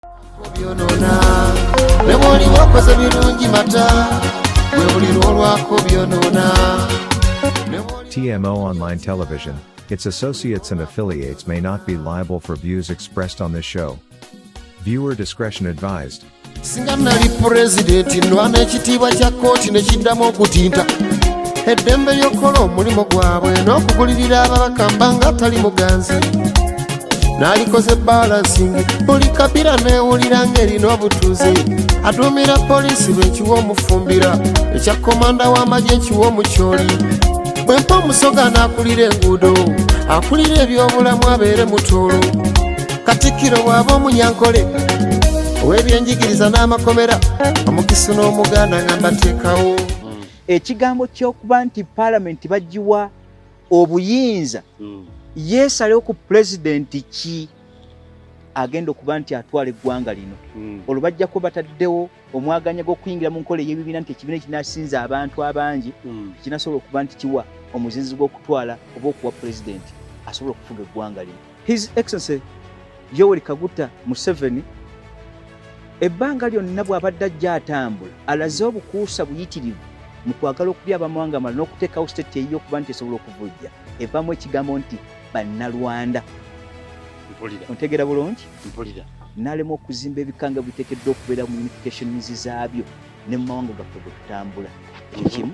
Byonona ne bw'oliba okoze birungi mata bwe buli lwolwako byonona. TMO Online Television, its associates and affiliates may not be liable for views expressed on this show. Viewer discretion advised. Singa nali pulezidenti, nwana ekitiibwa kya kkooti ne kiddamu okutinta eddembe ly'okukola omulimu gwabwe n'okugulirira ababaka mbanga tali muganzi. N'alikoze balancing, buli kabira neewulira ng'erina obutuuze. Aduumira poliisi bwekiwa omufumbira, ekya komanda w'amagye nkiwa omukyoli. Bwe mpa omusoga n'akulira enguudo, akulira ebyobulamu abeere mutoolo. Katikkiro bw'aba omunyankole, ow'ebyenjigiriza n'amakomera omukisu n'omuganda nga mbateekawo. Ekigambo ky'okuba nti paalamenti bagiwa obuyinza yeesalewo ku pulezidenti ki agenda okuba nti atwala eggwanga lino, olwo bajjako bataddewo omwaganya gw'okuyingira mu nkola ey'ebibiina, nti ekibiina ekinasinza abantu abangi kinasobola okuba nti kiwa omuzinzi gw'okutwala oba okuwa pulezidenti asobola okufuga eggwanga lino. His Excellency Yoweri Kaguta Museveni, ebbanga lyonna bw'abadde ajja atambula, alaze obukuusa buyitirivu mu kwagala okulya abamawanga amalala n'okuteekawo state eyiyo okuba nti esobola okuvujja evaamu ekigambo nti Bannalwanda. Mpulira. Ontegeera bulungi? Mpulira. N'alema okuzimba ebika nga biteekeddwa okubeera mu unifications zaabyo ne mu mawanga gaffe gwe tutambula. Ekyo kimu.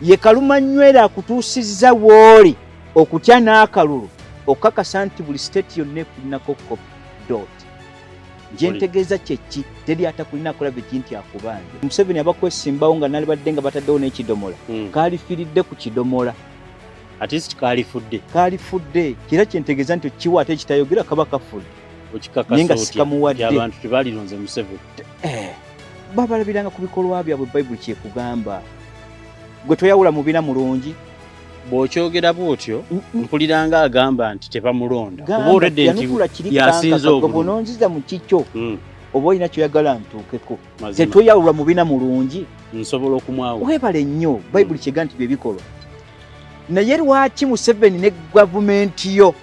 Ye kalumanywera akutuusizza w'oli okutya n'akalulu okukakasa nti buli state yonna ekulinako copy dot. Gye ntegeeza kyeki, teri atakulina akola biki nti akubanja. Museveni abakwesimbawo nga nalibadde nga bataddewo n'ekidomola, kaalifiiridde ku kidomola. At least kalifudde. Kalifudde. Kira kyentegeeza nti okiwa ate ekitayogera kaba kafudde. Okikakasa Naye nga otya sikamuwadde. nti abantu tebalironze Museveni? Babalabiranga ku bikolwa byabwe. Bayibuli kyekugamba, gwe toyawula mubina mulungi. Bw'okyogera bw'otyo, mpulira nga agamba nti tebamulonda, kuba Gamba, olwedde nti yanukula kiri. Yasinze Kankaka gwe obululu. bw'ononziza mu kikyo, oba olina kyoyagala ntuukeko. Mazima. Tetoyawula mubina mulungi. Nsobola okumwawula. Webale nnyo. Bayibuli kyega nti byebikolwa. Naye lwaki Museveni ne gavumenti yo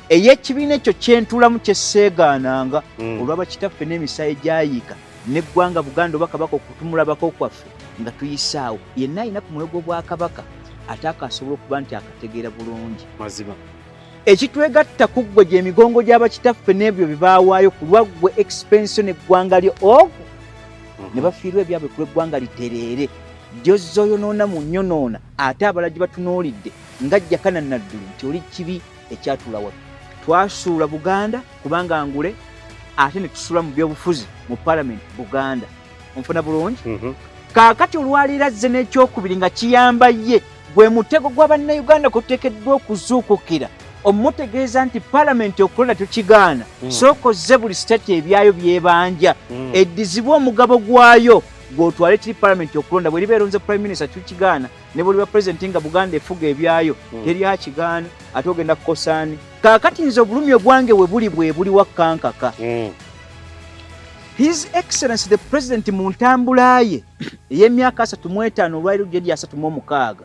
ey'ekibiina ekyo kyentulamu kyeseegaananga olw'abakitaffe n'emisaayi egyayiika n'eggwanga Buganda oba Kabaka okutumulabako kwaffe nga tuyisaawo, yenna alina ku mwoyo gw'obwakabaka ate akasobola okuba nti akategeera bulungi? Mazima. Ekitwegatta ku ggwe gy'emigongo gy'abakitaffe n'ebyo bye baawaayo ku lwa ggwe, expense n'eggwanga lyo ogwo, ne bafiirwa ebyabwe ku lw'eggwanga litereere, gy'ozza oyonoona mu nnyonoona, ate abalala gye batunuulidde nga Jakana Nadduli nti oli kibi ekyatula wano. Twasuula Buganda kubanga ngule, ate ne tusuula mu byobufuzi mu palamenti Buganda. Onfuna bulungi? Mhm. Kaakati olwaleero azze n'ekyokubiri nga kiyamba ye gwe mutego gwa Bannayuganda kuteekeddwa okuzuukukira omutegeeza nti palamenti okulonda tukigaana. Sooka ozze buli state ebyayo byebanja, eddizibwe omugabo gwayo, gw'otwale kiri palamenti okulonda. Bwe liba eronze prime minister, tukigaana, ne bwoliba president nga Buganda efuga ebyayo, teri akigaana. Ate ogenda kukosaani? Kaakati nze obulumi obwange we buli bwe buli wakkankaka. His Excellency the President mu ntambula ye ey'emyaka 35, olwaliro gyeri 36,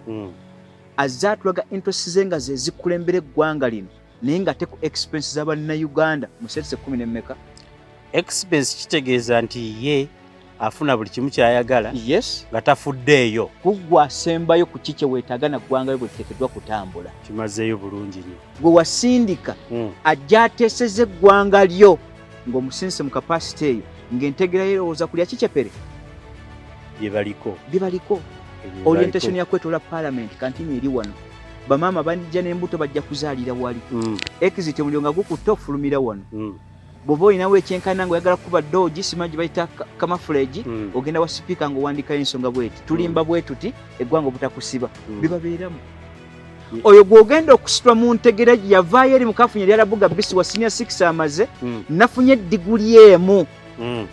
azze atulaga interest ze nga ze zikulembera eggwanga lino, naye nga te ku expense z'abannayuganda mu states 10 n'emmeka. Expense kitegeeza nti ye afuna buli kimu kyayagala nga tafuddeeyo. Kuggwa asembayo ku ki kye weetaaga na ggwanga lyo bwe liteekeddwa kutambula. Kimazeeyo bulungi nnyo. Gwe wasindika ajja ateeseza eggwanga lyo ng'omusinse mu capacity eyo, ng'entegera yerowooza kulya kicepere. Bye baliko. Bye baliko. Bye Orientation baliko. ya kwetoola parliament kantini eri wano, bamaama bajja n'embuto, bajja kuzaalira wali. Exit omuliro nga gukutte, ofulumira wano. Bw'oba olinawo ekyenkana nga oyagala kukuba doogi, simanyi gye bayita camouflage, ogenda wa sipiika ng'owandikayo ensonga bweti, tulimba bwe tuti eggwanga obutakusiba. Bibabeeramu. Oyo gw'ogenda okusitula mu ntegera gye yavaayo eri mukafunye lyalabuga bisi wa senior 6 amaze, nafunye diguli emu,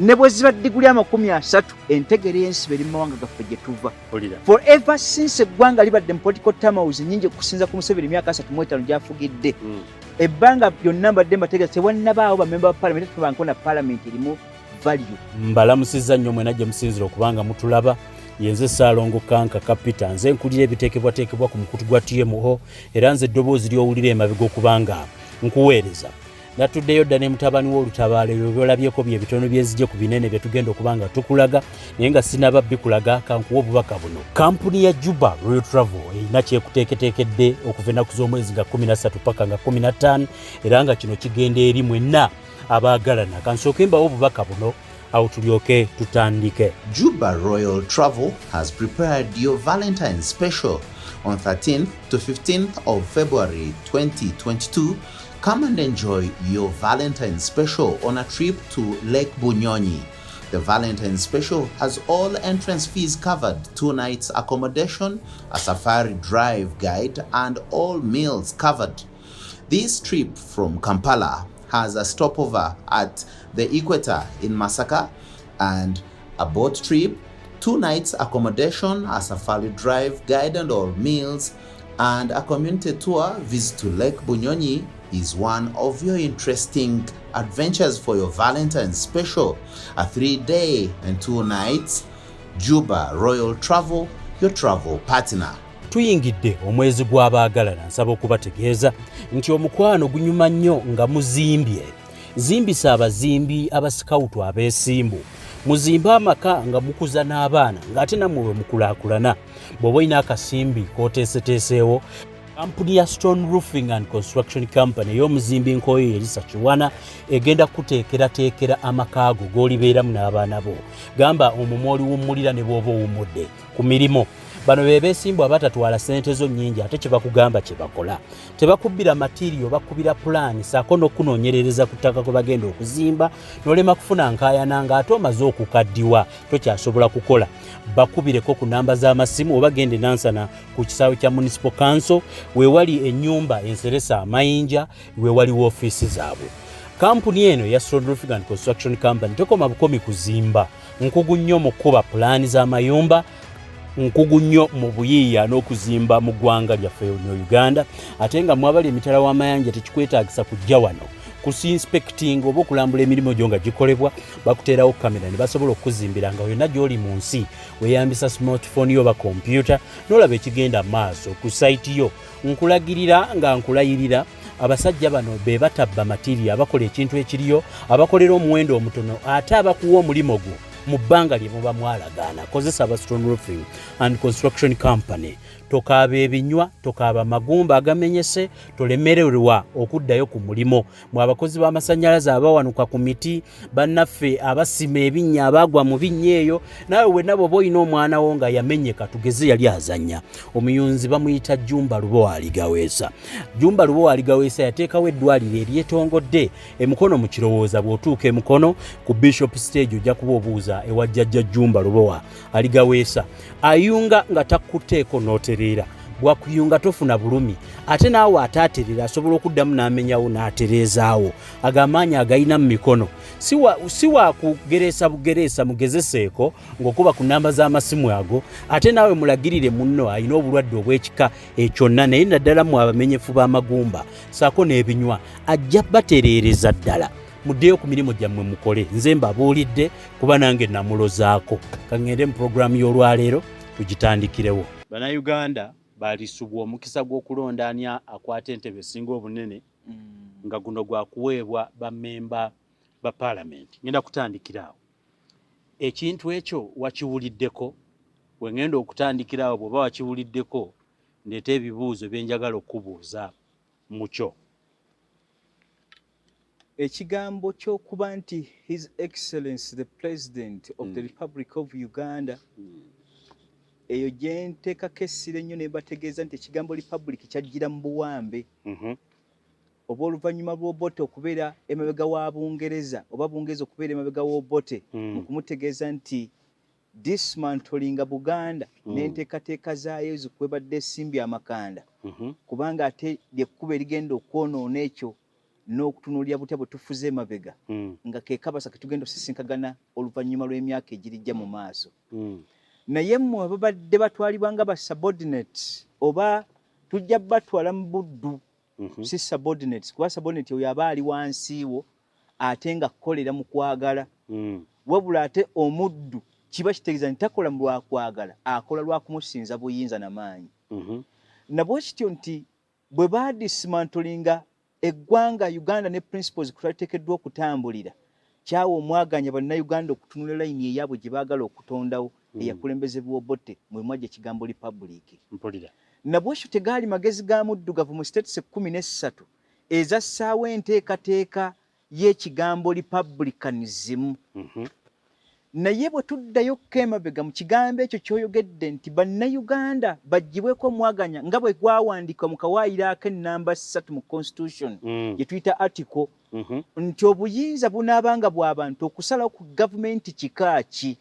ne bwe ziba diguli 30, entegera y'ensiba eri mu mawanga gaffe gye tuva. Mpulira. Forever since eggwanga libadde mu political turmoils nyingi okusinza ku Museveni emyaka 35 gy'afugidde, ebbanga byonna mbadde mbategeeza tewannabaawo bamemba ba parliament, tubanko na parliament erimu value. Mbalamusizza nnyo mwena gye musinzira okubanga mutulaba. Yenze Ssaalongo Kanka Kapita, nze nkulira ebiteekebwateekebwa ku mukutu gwa TMO, era nze eddoboozi ly'owulira emabega okubanga nkuweereza. Natuddeyo dda ne mutabani w'olutabaalo. Ebyo byolabyeko bye bitono byenzije ku binene bye tugenda okuba nga tukulaga, naye nga sinaba bikulaga kankuwa obubaka buno. Kampuni ya Juba Royal Travel erina kyekuteeketeekedde okuva ennaku z'omwezi nga 13 paka nga 15, era nga kino kigenda eri mwenna abaagalana. Kansooke mbawo obubaka buno, awo tulyoke tutandike. Juba Royal Travel has prepared your Valentine's special on 13th to 15th of February 2022. Come and enjoy your Valentine's special on a trip to Lake Bunyonyi. The Valentine's special has all entrance fees covered, 2 nights accommodation, a safari drive guide, and all meals covered. This trip from Kampala has a stopover at the equator in Masaka and a boat trip, 2 nights accommodation, a safari drive guide and all meals, and a community tour visit to Lake Bunyonyi is one of your interesting adventures for your Valentine's special. A 3-day and 2 nights, Juba Royal Travel, your travel partner. Tuyingidde omwezi gw'abaagalana. Nsaba okubategeeza nti omukwano gunyuma nnyo nga muzimbye. Zimbisa abazimbi abasikawutu abeesimbu, muzimbe amaka nga mukuza n'abaana, ng'ate nammwe bwe mukulaakulana. Bw'oba olina akasimbi k'oteeseteeseewo, kampuni ya Stone Roofing and Construction Company ey'omuzimbi Nkoyo Erisa Kiwana egenda kuteekerateekera amaka go g'olibeeramu n'abaana bo. Gamba omwo mw'oliwummulira ne bw'oba owummudde ku mirimu. Bano be beesimbu abatatwala ssente zo nnyingi, ate kye bakugamba kye bakola. Tebakubbira matiriyo, bakubira pulaani ssaako n'okunoonyerereza ku ttaka kwe bagenda okuzimba, n'olema kufuna nkaayana ng'ate omaze okukaddiwa tokyasobola kukola. Bakubireko ku namba z'amasimu oba gende Nansana ku kisaawe kya Municipal Council, weewali ennyumba enseresa amayinja, weewali woofiisi zaabwe. Kampuni eno ya Stone Roofing and Construction Company tekoma bukomi kuzimba, nkugu nnyo mu kkuba pulaani z'amayumba, nkugu nnyo mu buyiiya n'okuzimba mu ggwanga lyaffe no Uganda. Ate nga mwabali emitala w'amayanja, tekikwetaagisa kujja wano kusinspecting oba okulambula emirimu gyo nga gikolebwa. Bakuteerawo kamera ne basobola okukuzimbira nga yonna gy'oli mu nsi. Weeyambisa smartphone yo oba kompyuta n'olaba ekigenda maaso ku site yo. Nkulagirira nga nkulayirira, abasajja bano be batabba matiriyo, abakola ekintu ekiriyo, abakolera omuwendo omutono, ate abakuwa omulimu gwo mu bbanga lye muba mwalagaana. Kozesa aba Stone Roofing and Construction Company. Tokaaba ebinywa, tokaaba amagumba agamenyese, tolemererwa okuddayo ku mulimu. Mwe abakozi b'amasannyalaze abawanuka ku miti, bannaffe abasima ebinnya, abaagwa mu binnya eyo, naawe wenna bw'oba olina omwana wo nga yamenyeka, tugeze yali azannya, omuyunzi bamuyita Jumba Lubowa Aligaweesa. Jumba Lubowa Aligaweesa yateekawo eddwaliro eryetongodde Emukono mu Kirowooza. Bw'otuuka Emukono ku Bishop Stage, ojja kuba obuuza ewa Jjajja Jumba Lubowa Aligaweesa. Ayunga nga takkuteeko n'otereera, bwakuyunga tofuna bulumi, ate naawe ataaterera asobola okuddamu n'amenyawo n'atereezaawo. Ago amaanyi agayina mu mikono si wakugereesa bugereesa. Mugezeseeko ng'okuba ku namba z'amasimu ago, ate naawe mulagirire munno alina obulwadde obw'ekika ekyonna, naye naddala mu abamenyefu b'amagumba saako n'ebinywa, ajja batereereza ddala muddeyo ku mirimu gyammwe mukole. Nze mbabuulidde kuba nange namulozaako. Kaŋŋende mu puroguramu y'olwaleero tugitandikirewo. Bannayuganda balisubwa omukisa gw'okulonda ani akwata entebe esinga obunene, nga guno gwakuweebwa bammemba ba paalamenti. Ngenda kutandikira awo. Ekintu ekyo wakiwuliddeko? We ngenda okutandikira awo, bw'oba wakiwuliddeko, ndeeta ebibuuzo bye njagala okubuuza mukyo. Ekigambo ky'okuba nti His Excellence the President of the Republic of Uganda, eyo gye nteekako essira ennyo ne mbategeeza nti ekigambo republic kyajjira mu buwambe oba oluvannyuma lw'Obote okubeera emabega wa Bungereza, oba Bungereza okubeera emabega w'Obote mu kumutegeeza nti dismantlinga Buganda n'enteekateeka zaayo zikwebadde esimbye amakanda, kubanga ate lyekkuba erigenda okwonoona ekyo n'okutunuulira butya bwe tufuze emabega, nga ke kabasa ke tugenda osisinkagana oluvannyuma lw'emyaka egirijja mu maaso. Naye mmwe ababadde batwalibwa nga ba subordinate, oba tujja batwala mu buddu, si subordinates, kuba subordinate oyo aba ali wansi wo ate nga kukolera mu kwagala, wabula ate omuddu kiba kitegeeza nti takola mu lwakwagala, akola lwa kumusinza buyinza na maanyi. Nabwe kityo nti bwe badismantlinga Eggwanga Uganda ne principles kwe twaliteekeddwa okutambulira kyawa omwaganya Bannayuganda okutunula layini eyaabwe gye baagala okutondawo eyakulembezebwa Obote mwe mwajja ekigambo Republic. Mpulira. Nabwekyo tegaali magezi ga muddugavu mu states 13 ezassaawo enteekateeka y'ekigambo Republicanism. Naye bwe tuddayo ko emabega mu kigambo ekyo ky'oyogedde nti Bannayuganda baggyibweko omwaganya nga bwe gwawandiikibwa mu kawaayiro ak'ennamba 3 mu Constitution gye tuyita Article nti obuyinza bunaabanga bwa bantu okusalawo ku gavumenti kika ki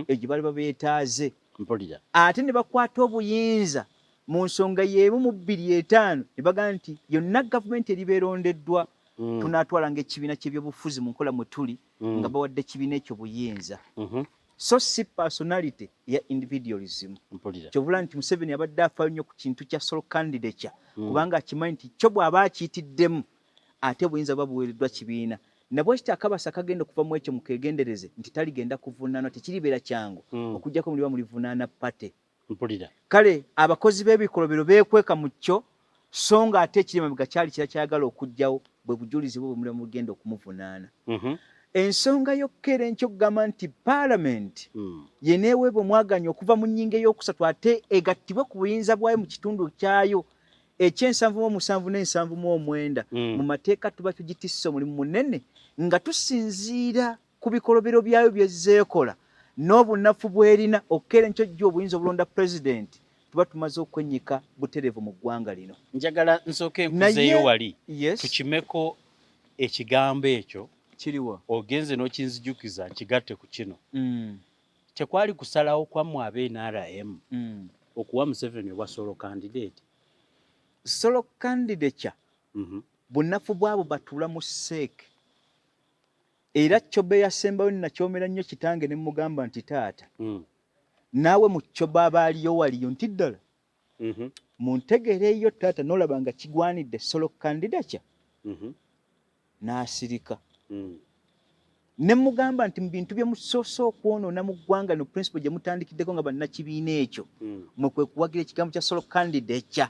eyo gye baliba beetaaze. Mpulira. Ate ne bakwata obuyinza mu nsonga y'emu mu 2005 ne bagamba nti yonna gavumenti eriba erondeddwa tunaatwalanga ekibiina ky'ebyobufuzi mu nkola mwe tuli nga bawadde ekibiina ekyo buyinza so si personality ya individualism. Mpulira. Kyovula nti Museveni abadde afaayo nnyo ku kintu kya sole candidature kubanga akimanyi nti kyo bw'aba akiyitiddemu ate obuyinza buba buweereddwa kibiina. Nabwekityo akabasa akagenda okuva mu ekyo mukeegendereze nti taligenda kuvunaanwa, tekiribeera kyangu okuggyako muliba mulivunaana party. Mpulira. Kale abakozi b'ebikolobero beekweka mu kyo so nga ate ekiri emabega kyali kira kyayagala okuggyawo bwe bujulizi bwe bwe muliba mugenda okumuvunaana. Ensonga y'okukeera enkya okugamba nti Palamenti y'eneeweebwa omwaganya okuva mu nnyingo ey'okusatu ate egattibwe ku buyinza bwayo mu kitundu kyayo eky'ensanvu mu omusanvu n'ensanvu mu omwenda mu mateeka tuba tugitisse omulimu munene nga tusinziira ku bikolobero byayo by'ezze ekola n'obunafu bw'erina okukeera enkya ojja obuyinza obulonda pulezidenti tuba tumaze okwennyika butereevu mu ggwanga lino. Njagala nsooke Naye nkuzeeyo wali yes. Tukimeko ekigambo ekyo Kiriwa? Ogenze n'okinzijukiza nkigatte ku kino. Tekwali kusalawo kwammwe aba NRM okuwa Museveni obwa solo candidate? Solo candidature bunafu bwabo batuula mu CEC. Era Kyobe yasembayo nakyomera nnyo kitange ne mmugamba nti taata naawe mu Kyobe abaaliyo waliyo nti ddala mu ntegeera eyo taata n'olaba nga kigwanidde solo candidature n'asirika. Ne mmugamba nti mu bintu bye musoose okwonoona mu ggwanga no principle gye mutandikiddeko nga bannakibiina ekyo mwe kwe kuwagira ekigambo kya solo candidature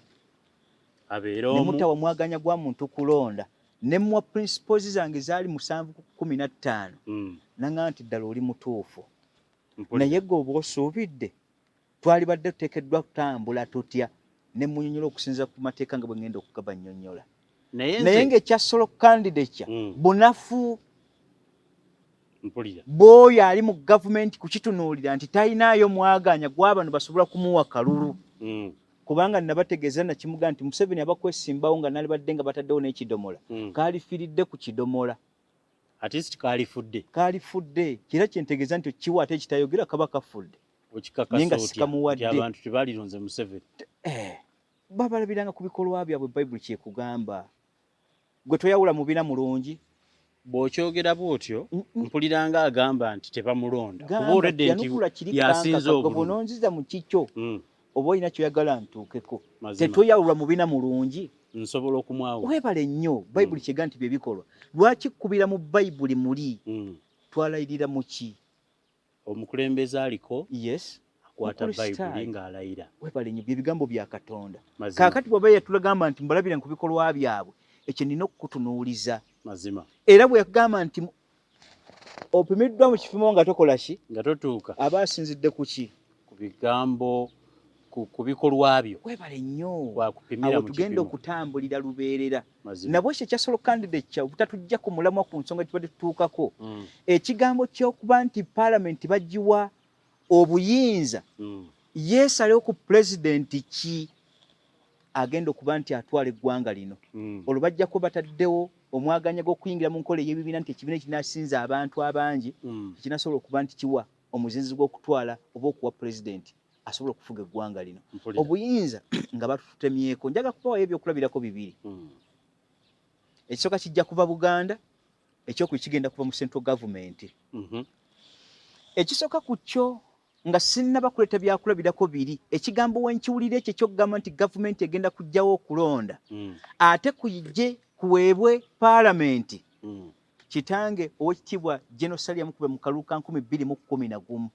abeere ne omu mutawa mwaganya gwa muntu kulonda ne mmuwa principles zange zaali 7 ku 15 nangamba nti ddala oli mutuufu. Mpulira. Naye gwe oba osuubidde twalibadde tuteekeddwa kutambula tutya ne munyonyola okusinziira ku mateeka nga bwe ngenda okugabannyonnyola. Naye Naye nze ng'ekya solo candidature bunafu Mpulira. Bw'oyo ali mu gavumenti kukitunuulira nti talinaayo mwaganya gw'abano basobola kumuwa kalulu. Kubanga nabategeeza nakimuga nti Museveni abakwesimbawo nga nalibadde nga bataddewo n'ekidomola kaalifiiridde ku kidomola. At least kaalifudde. Kaalifudde. Kira kye ntegeeza nti okiwa ate ekitayogera kaba kafudde. Okikakasa Naye nga otya sikamuwadde. nti abantu tebalironze Museveni? Babalabiranga ku bikolwa byabwe Bayibuli kyekugamba. Gwe toyawula mubina mulungi. Bw'okyogera bw'otyo mpulira nga agamba nti tebamulonda. Gamba Kuba already nti yanukula kiri yasinze kanka, gwe obululu. bw'ononziza mu kikyo oba olina ky'oyagala ntuukeko. Mazima. Tetoyawula mubina mulungi. Nsobola okumwawula. Weebale nnyo. Bayibuli kyegamba nti bye bikolwa. Lwaki kkubira mu Bayibuli muli? Twalayirira mu ki? Omukulembeze aliko Yes. akwata Mukristaayo. Bayibuli ng'alayira. Weebale nnyo, bye bigambo bya Katonda. Mazima. Kaakati bw'aba yatulagamba nti mbalabira ku bikolwa byabwe, ekyo nina okukutunuuliza. Mazima. Era bwe yakugamba nti opimiddwa mu kipimo nga tokola ki? Nga totuuka. Aba asinzidde ku ki? Ku bigambo, ku bikolwa byo. Weebale nnyo. Wakupimira Awo mu tugenda kipimo. okutambulira lubeerera. Mazima. Nabwekyo ekya solo candidate kya obutatujja ku mulamwa ku nsonga tubadde tutuukako. Ekigambo ky'okuba nti Palamenti bagiwa obuyinza yeesalewo ku pulezidenti ki agenda okuba nti atwala eggwanga lino. Olwo bajja kuba bataddewo omwaganya gw'okuyingira mu nkola ey'ebibiina nti ekibiina ekinaasinza abantu abangi kinasobola okuba nti kiwa omuzinzi gw'okutwala oba okuwa pulezidenti asobola okufuga eggwanga lino. Mpulira. Obuyinza nga batutemyeko. Njagala kubawayo ebyokulabirako bibiri. Ekisooka kijja kuva Buganda, ekyokubiri kigenda kuva mu central government. Ekisooka ku kyo nga sinnaba kuleeta byakulabirako biri, ekigambo wenkiwulira ekyo ekyokugamba nti gavumenti egenda kuggyawo okulonda ate kuyije kuweebwe paalamenti. Kitange owekitiibwa General Saleh yamukubira mu kalulu ka 2011.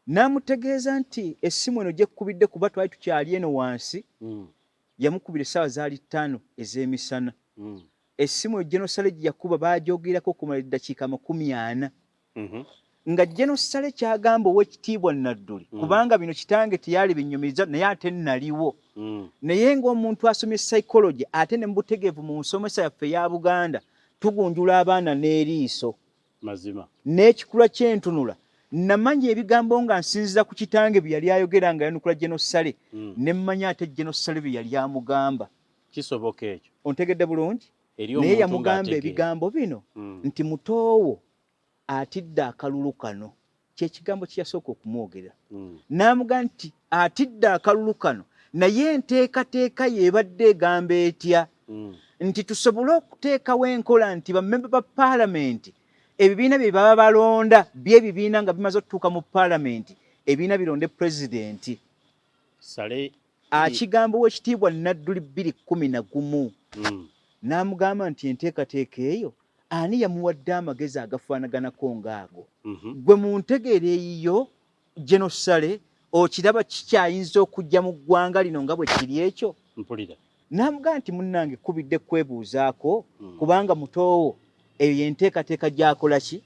N'amutegeeza nti essimu eno gyekkubidde kuba twali tukyali eno wansi, yamukubira essaawa zaali 5 ez'emisana. Essimu General Saleh gye yakuba baagyogerako okumala eddakiika 40 Nga General Saleh kyagamba ow'ekitiibwa Nadduli, kubanga bino kitange teyali binyumiriza, naye ate naliwo. Naye ng'omuntu asomye psychology ate ne mu butegeevu mu nsomesa yaffe eya Buganda, tugunjula abaana n'eriiso. Mazima. N'ekikula ky'entunula. Namanya ebigambo nga nsinziira ku kitange bye yali ayogera nga yanukula General Saleh, ne mmanya ate General Saleh bye yali amugamba. Kisoboka ekyo. Ontegedde bulungi? Eri Naye omuntu yamugamba ng'ategeera. ebigambo bino nti mutoowo atidde akalulu kano, kyekigambo kye yasooka okumwogera. N'amugamba nti atidde akalulu kano, naye enteekateeka ye ebadde egamba etya? Nti tusobole okuteekawo enkola nti bammemba ba paalamenti ebibiina bye baba balonda by'ebibiina nga bimaze okutuuka mu paalamenti, ebibiina bironde pulezidenti. Sale Akigamba ow'ekitiibwa Nadduli 2011. N'amugamba nti enteekateeka eyo ani yamuwadde amagezi agafaanaganako ng'ago? Ggwe mu ntegeera eyiyo, General Saleh, okiraba kikyayinza okujja mu ggwanga lino nga bwe kiri ekyo? Mpulira. N'amugamba nti munnange kubidde kwebuuzaako kubanga mutoowo eyo y'enteekateeka gy'akola ki?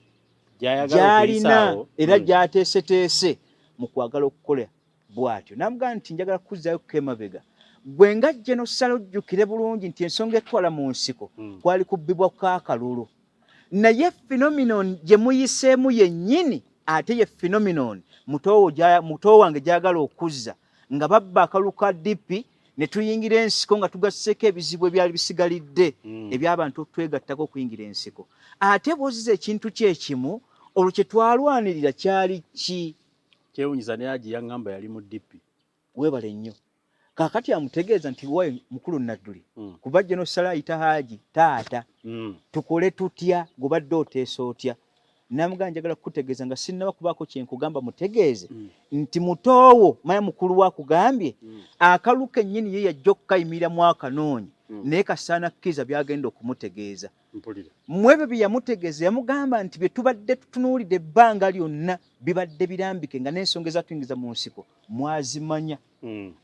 Gy'alina era gy'ateeseteese mu kwagala okukola bw'atyo. N'amugamba nti njagala kukuzzaayo ko emabega. Ggwe nga General Saleh ojjukire bulungi nti ensonga etwala mu nsiko kwali kubbibwa kw'akalulu. Naye phenomenon gye muyiseemu yennyini ate ye phenomenon muto wange gy'agala okuzza nga babba akalulu ka DP ne tuyingira ensiko nga tugasseeko ebizibu ebyali bisigalidde eby'abantu okutwegattako okuyingira ensiko. Ate bw'ozza ekintu kye kimu, olwo kye twalwanirira kyali ki? Kyewuunyisa ne Haji yaŋŋamba yali mu DP. Weebale nnyo. Kaakati amutegeeza nti wayi mukulu Nadduli, kuba General Saleh ayita Haji taata, tukole tutya, gobadde oteesa otya? Namugamba njagala kukutegeeza nga sinnaba kubaako kye nkugamba mutegeeze nti mutoowo maya mukulu we akugambye akalulu kennyini ye yajja okukayimiriramu akanoonyi naye kasaana kkiriza by'agenda okumutegeeza. Mpulira. Mu ebyo bye yamutegeeza yamugamba nti bye tubadde tutunuulidde ebbanga lyonna bibadde birambike nga n'ensonga ezatuyingiza mu nsiko mwazimanya.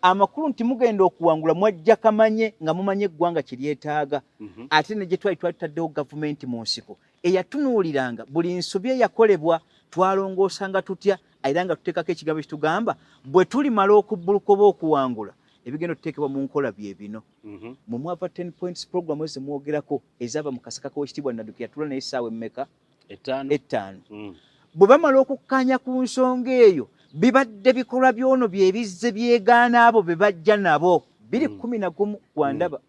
Amakulu nti mugenda okuwangula mwajja kamanye nga mumanye eggwanga kye lyetaaga. Ate ne gye twali twali tutaddewo gavumenti mu nsiko eyatunuuliranga buli nsobi eyakolebwa twalongoosanga tutya, era nga tuteekako ekigambo ekitugamba bwe tulimala okubbuluka oba okuwangula ebigenda okuteekebwa mu nkola bye bino. Mwe mwava 10 points program ezo zemwogerako ezaava mu kasaka k'Owekitiibwa Nadduki yatula naye essaawa emmeka? Ettaano. Ettaano. Bwe bamala okukkaanya ku nsonga eyo, bibadde bikolwa by'ono bye bizze byegaana abo be bajja nabo. 2011 gwandaba.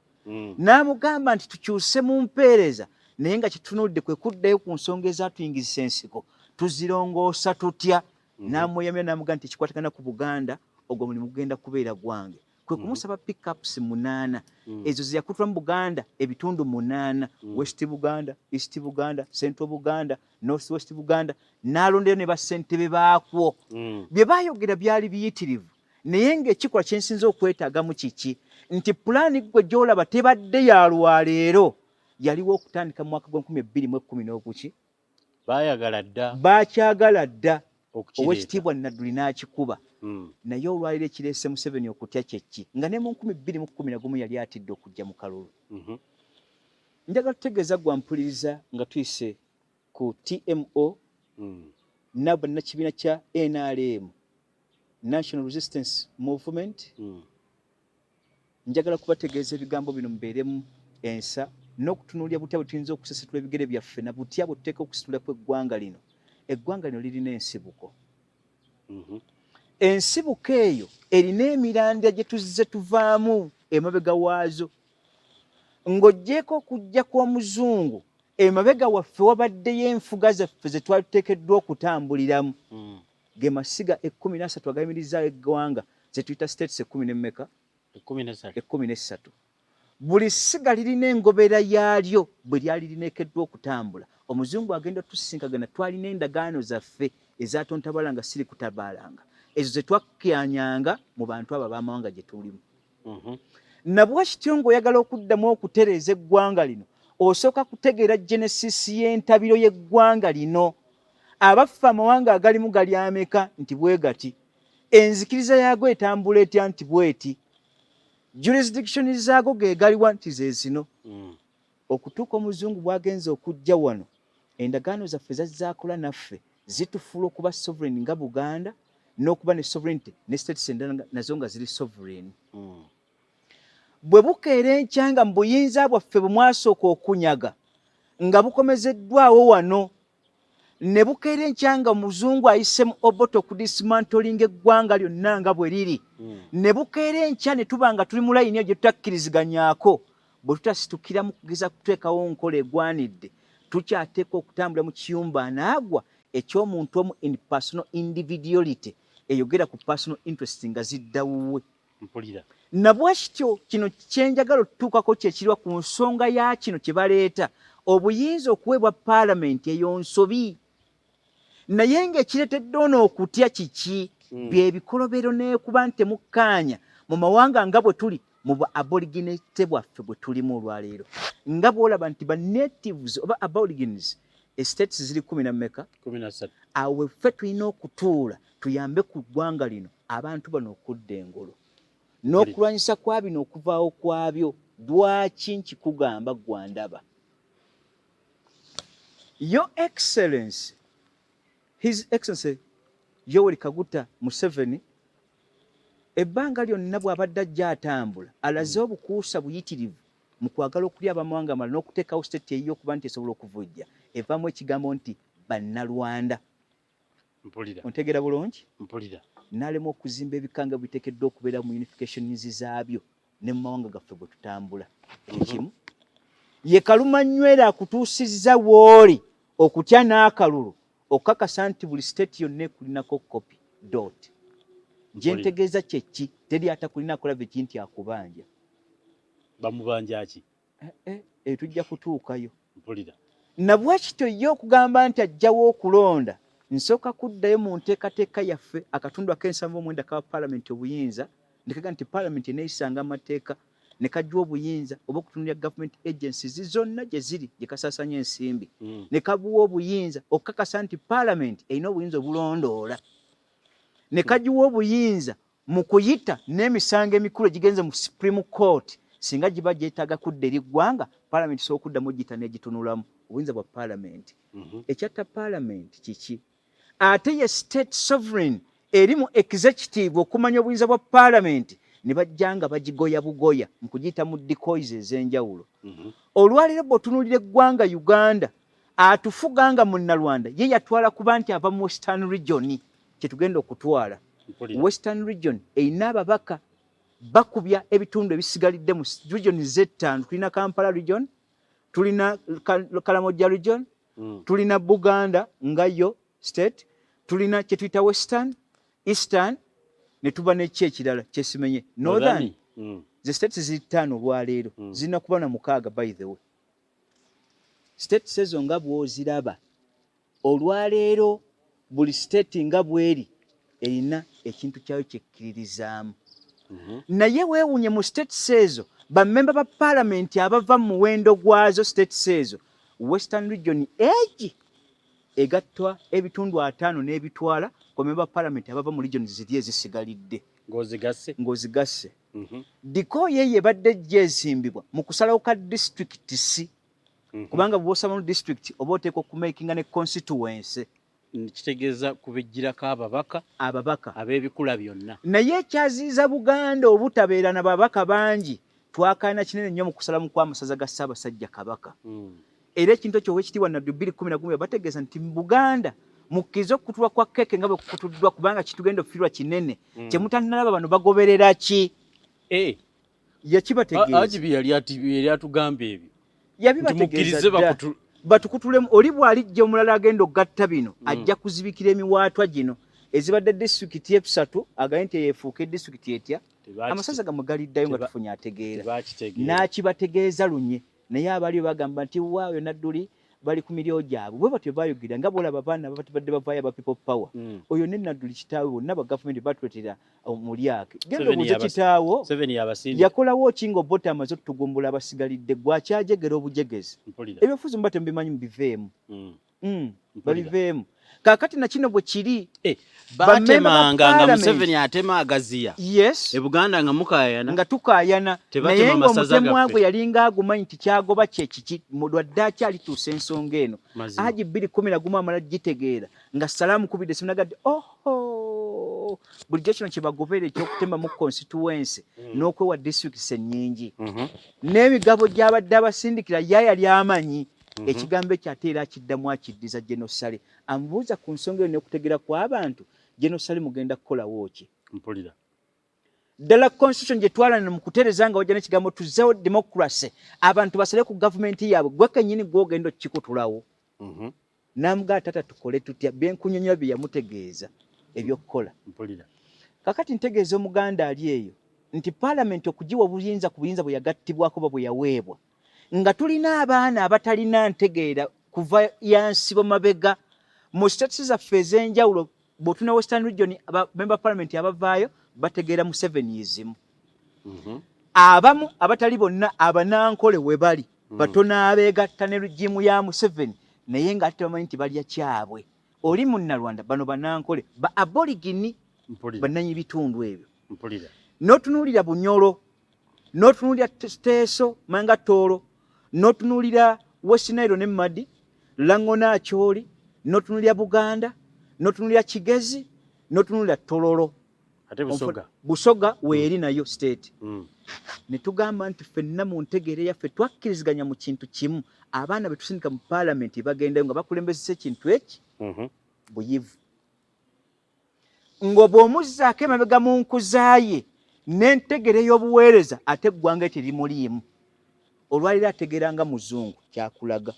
N'amugamba nti tukyuse mu mpeereza, naye nga kye tutunuulidde kwe kuddayo ku nsonga ezaatuyingizisa ensiko, tuzirongoosa tutya? N'amweyamira n'amugamba nti ekikwatagana ku Buganda ogwo omulimu gugenda kubeera gwange. Kwe kumusaba pickups 8 ezo ze yakutula mu Buganda ebitundu 8, West Buganda, East Buganda, Central Buganda, North West Buganda, n'alondayo ne bassentebe baakwo. Bye baayogera byali biyitirivu, naye ng'ekikolwa kye nsinze okwetaagamu kiki nti pulaani ggwe gy'olaba tebadde ya lwaleero, yaliwo okutandika mu mwaka gwa nkumi ebbiri mu ekkumi n'oguki. Baayagala dda. Baakyagala dda. Okukireeta. Owekitiibwa Nadduli n'akikuba. Naye olwaliro ekireese Museveni okutya kye ki? Nga ne mu 2011 yali atidde okujja mu kalulu. Njagala tutegeeza gwa mpuliriza nga tuyise ku TMO na bannakibiina kya NRM, National Resistance Movement. Njagala kubategeeza ebigambo bino mubeeremu ensa n'okutunuulira butya bwe tuyinza okusesetula ebigere byaffe na butya bwe tuteeka okusitula kw'eggwanga lino. Eggwanga lino lirina ensibuko. Ensibuko eyo erina emirandira gye tuzze tuvaamu emabega waazo. Ng'oggyeeko okujja kw'omuzungu, emabega waffe wabaddeyo enfuga zaffe ze twali tuteekeddwa okutambuliramu. Ge masiga ekkumi n'asatu agayimirizzaawo eggwanga ze tuyita states ekkumi n'emmeka? Ekkumi n'essatu. Buli ssiga lirina engobera yaalyo bwe lyali lineekeddwa okutambula. Omuzungu agenda otusinkagana twalina endagaano zaffe ezatontabalanga siri kutabaalanga, ezo ze twakkaanyanga mu bantu abo ab'amawanga gye tulimu. Nabwe kityo ng'oyagala okuddamu okutereeza eggwanga lino, osooka kutegeera genesis y'entabiro y'eggwanga lino. Abaffe amawanga agalimu gali ameka nti bwe gati, enzikiriza yaago etambula etya nti bw'eti, jurisdiction zaago ge galiwa nti ze zino. Okutuuka omuzungu bw'agenze okujja wano, endagaano zaffe zazaakola naffe zitufuula okuba sovereign nga Buganda n'okuba ne sovereignty ne states endala nazo nga ziri sovereign. Bwe bukeera enkya nga mu buyinza bwaffe bwe mwasooka okunyaga nga bukomezeddwawo wano, ne bukeera enkya nga omuzungu ayise mu Obote okudismantolinga eggwanga lyonna nga bwe liri, ne bukeera enkya ne tuba nga tuli mu layini eyo gye tutakkiriziganyako, bwe tutasitukiramu kugeza kuteekawo nkola egwanidde, tukyateekwa okutambula mu kiyumba anaagwa eky'omuntu omu in personal individuality eyogera ku personal interest nga zidda wuwe. Mpulira. Nabwekityo kino kyenjagala otutuukako kyekiriwa ku nsonga ya kino kye baleeta obuyinza okuweebwa paalamenti eyo nsobi, naye ng'ekireetedde ono okutya kiki? Bye bikolobero n'ekuba nti temukkaanya mu mawanga nga bwe tuli mu bu aboriginete bwaffe bwe tulimu olwaleero, nga bw'olaba nti ba natives oba aborigines states ziri 13, 13. Awo ffe tulina okutuula tuyambe ku ggwanga lino abantu bano okudda engulu n'okulwanyisa kwa bino okuvaawo kwabyo. Lwaki nkikugamba gwandaba? Your Excellency, His Excellency Yoweri Kaguta Museveni, ebbanga lyonna bw'abadde ajja atambula alaze obukuusa buyitirivu mu kwagala okulya abamawanga amalala n'okuteekawo state eyiye okuba nti esobola okuvujja evaamu ekigambo nti Bannalwanda. Mpulira. Ontegeera bulungi? Mpulira. N'alema okuzimba ebika nga biteekeddwa okubeera mu unifications zaabyo ne mu mawanga gaffe bwe tutambula. Ekyo kimu. Ye Kalumanywera akutuusizza w'oli okutya n'akalulu okukakasa nti buli state yonna ekulinako copy dot. Gye ntegeeza kye ki? Teri atakulinako love ki nti akubanja. Bamubanja ki? Tujja kutuukayo. Mpulira. Nabwekityo ye okugamba nti ajjawo okulonda, nsooka kuddayo mu nteekateeka yaffe akatundu ak'ensanvu omwenda kawa paalamenti obuyinza, ne kaga nti paalamenti eneeyisanga amateeka ne kajja obuyinza oba okutunulira government agencies zonna gye ziri gye kasaasaanya ensimbi, ne kabuwa obuyinza okukakasa nti paalamenti erina obuyinza obulondoola, ne kagiwa obuyinza mu kuyita n'emisango emikulu egigenze mu Supreme Court singa giba gyetaaga kudda eri ggwanga, paalamenti esobola okuddamu ogiyita n'egitunulamu. Obuyinza bwa paalamenti. Ekyatta paalamenti kiki? Ate ye state sovereign eri mu executive okumanya obuyinza bwa paalamenti ne bajja nga bagigoya bugoya mu kugiyita mu decoys ez'enjawulo. Olwaleero bw'otunuulira eggwanga Uganda, atufuga nga Munnalwanda ye yatwala kuba nti ava mu Western Region kye tugenda okutwala. Western Region erina ababaka bakubya ebitundu ebisigalidde mu region z'ettaano. Tulina Kampala region, tulina Karamoja region, tulina Buganda nga yo state, tulina kye tuyita Western, Eastern, ne tuba n'eki ekirala kyesimenye Northern. Ze states ziri ttaano olwaleero, zirina kuba na 6 by the way. States ezo nga bw'oziraba olwaleero, buli state nga bw'eri erina ekintu kyayo kyekkiririzaamu. Naye weewuunye mu states ezo bammemba ba paalamenti abava mu muwendo gwazo states ezo, Western region egi egattwa ebitundu 50 n'ebitwala ku bammemba ba paalamenti abava mu regions ziri ezisigalidde. Ng'ozigasse. Ng'ozigasse. Dikoyi eyo ebadde ejja ezimbibwa mu kusalawo ka district si. Kubanga bw'oba osaba mu district oba oteekwa okumakinga ne constituency. Kitegeeza kubijjirako ababaka. Ababaka. Ab'ebikula byonna. Naye ekyaziiza Buganda obutabeera na babaka bangi, twakaana kinene nnyo mu kusalamu kw'amasaza ga Ssaabasajja Kabaka. Era ekintu ekyo Oweekitiibwa Nabbi 2011 yabategeeza nti Buganda mukkirize okukutulwa kwa keeke nga bwe kukutuddwa kubanga kitugenda okufiirwa kinene. Kye mutannalaba bano bagoberera ki? Yakibategeeza. Ajibi yali atugamba ebyo. Yabibategeeza dda. Batukutulemu oli bw'alijja omulala agenda okugatta bino, ajja kuzibikira emiwaatwa gino ezibadde disitulikiti ebisatu agaye nti eyeefuuka disitulikiti etya. Amasaza gammwe galiddayo nga tufunye ategeera. N'akibategeeza lunye. Naye abaliyo bagamba nti waayo Nadduli bali ku miryo gyabwe. Bwe batyo baayogera nga bw'olaba abaana babadde bavaayo aba People Power. Oyo ne Nadduli kitaawe bonna ba gavumenti batuleetera omulyake. Genda obuuze kitaawo yakolawo ki nga Obote amaze otutugumbula abasigalidde gwe akyajegera obujegezi. Ebyobufuzi muba temubimanyi mubiveemu. Babiveemu. Kaakati na kino bwe kiri. Eh, Ba member ba batemanga nga Parliament. Museveni atema agaziya. Yes. E Buganda nga mukayana. Nga tukayana. Tebatema Naye masaza ng'omutemwa gaffe. gwe yalinga agumanyi nti kyagoba kye kiki, lwadde akyalituusa ensonga eno. Mazima. Haji 211 amala gitegeera nga Salaamu kubidde essimu n'agamba nti, oho, bulijjo kino kye bagobera eky'okutemamu constituency n'okwewa districts ennyingi. N'emigabo gy'abadde abasindikira ye yali amanyi. Ekigambo ekyo ate era akiddamu akiddiza General Saleh. Amubuuza ku nsonga eyo n'okutegeera kw'abantu, General Saleh mugenda kukolawo ki? Mpulira. Ddala constitution gye twalana mu kutereeza nga wajja n'ekigambo tuzzeewo democracy, abantu basale ku gavumenti yaabwe, gwe kennyini gw'ogenda okukikutulawo. N'amugamba taata tukole tutya, bye nkunyonyola bye yamutegeeza eby'okukola. Mpulira. Kaakati ntegeeza Omuganda ali eyo nti paalamenti okugiwa obuyinza ku buyinza bwe yagattibwako oba bwe yaweebwa, nga tulina abaana abatalina ntegeera kuva ya nsibo mabega mu states zaffe ez'enjawulo. Bw'otuna Western Region, aba member parliament abavaayo bategeera Musevenism. Abamu abatali bonna abanankole we bali, batono abeegatta ne regime ya Museveni, naye nga ate tebamanyi nti balya kyabwe. Oli Munnalwanda, bano banankole ba aborigini, bannanyi bitundu ebyo. Mpulira. N'otunuulira Bunyoro, n'otunuulira Teso Manga Tooro, n'otunuulira West Nile ne Madi, Langona Acholi, n'otunuulira Buganda, n'otunuulira Kigezi, n'otunuulira Tororo. Ate Busoga. Busoga weeri nayo state. Ne tugamba nti ffenna mu ntegeera yaffe twakkiriziganya mu kintu kimu, abaana be tusindika mu paalamenti bagendayo nga bakulembezesa ekintu eki buyivu. Nga bw'omuzzaako emabega mu nkuza ye n'entegeera ey'obuweereza, ate eggwanga terimuliimu. Olwaleero ategeera nga muzungu kyakulaga.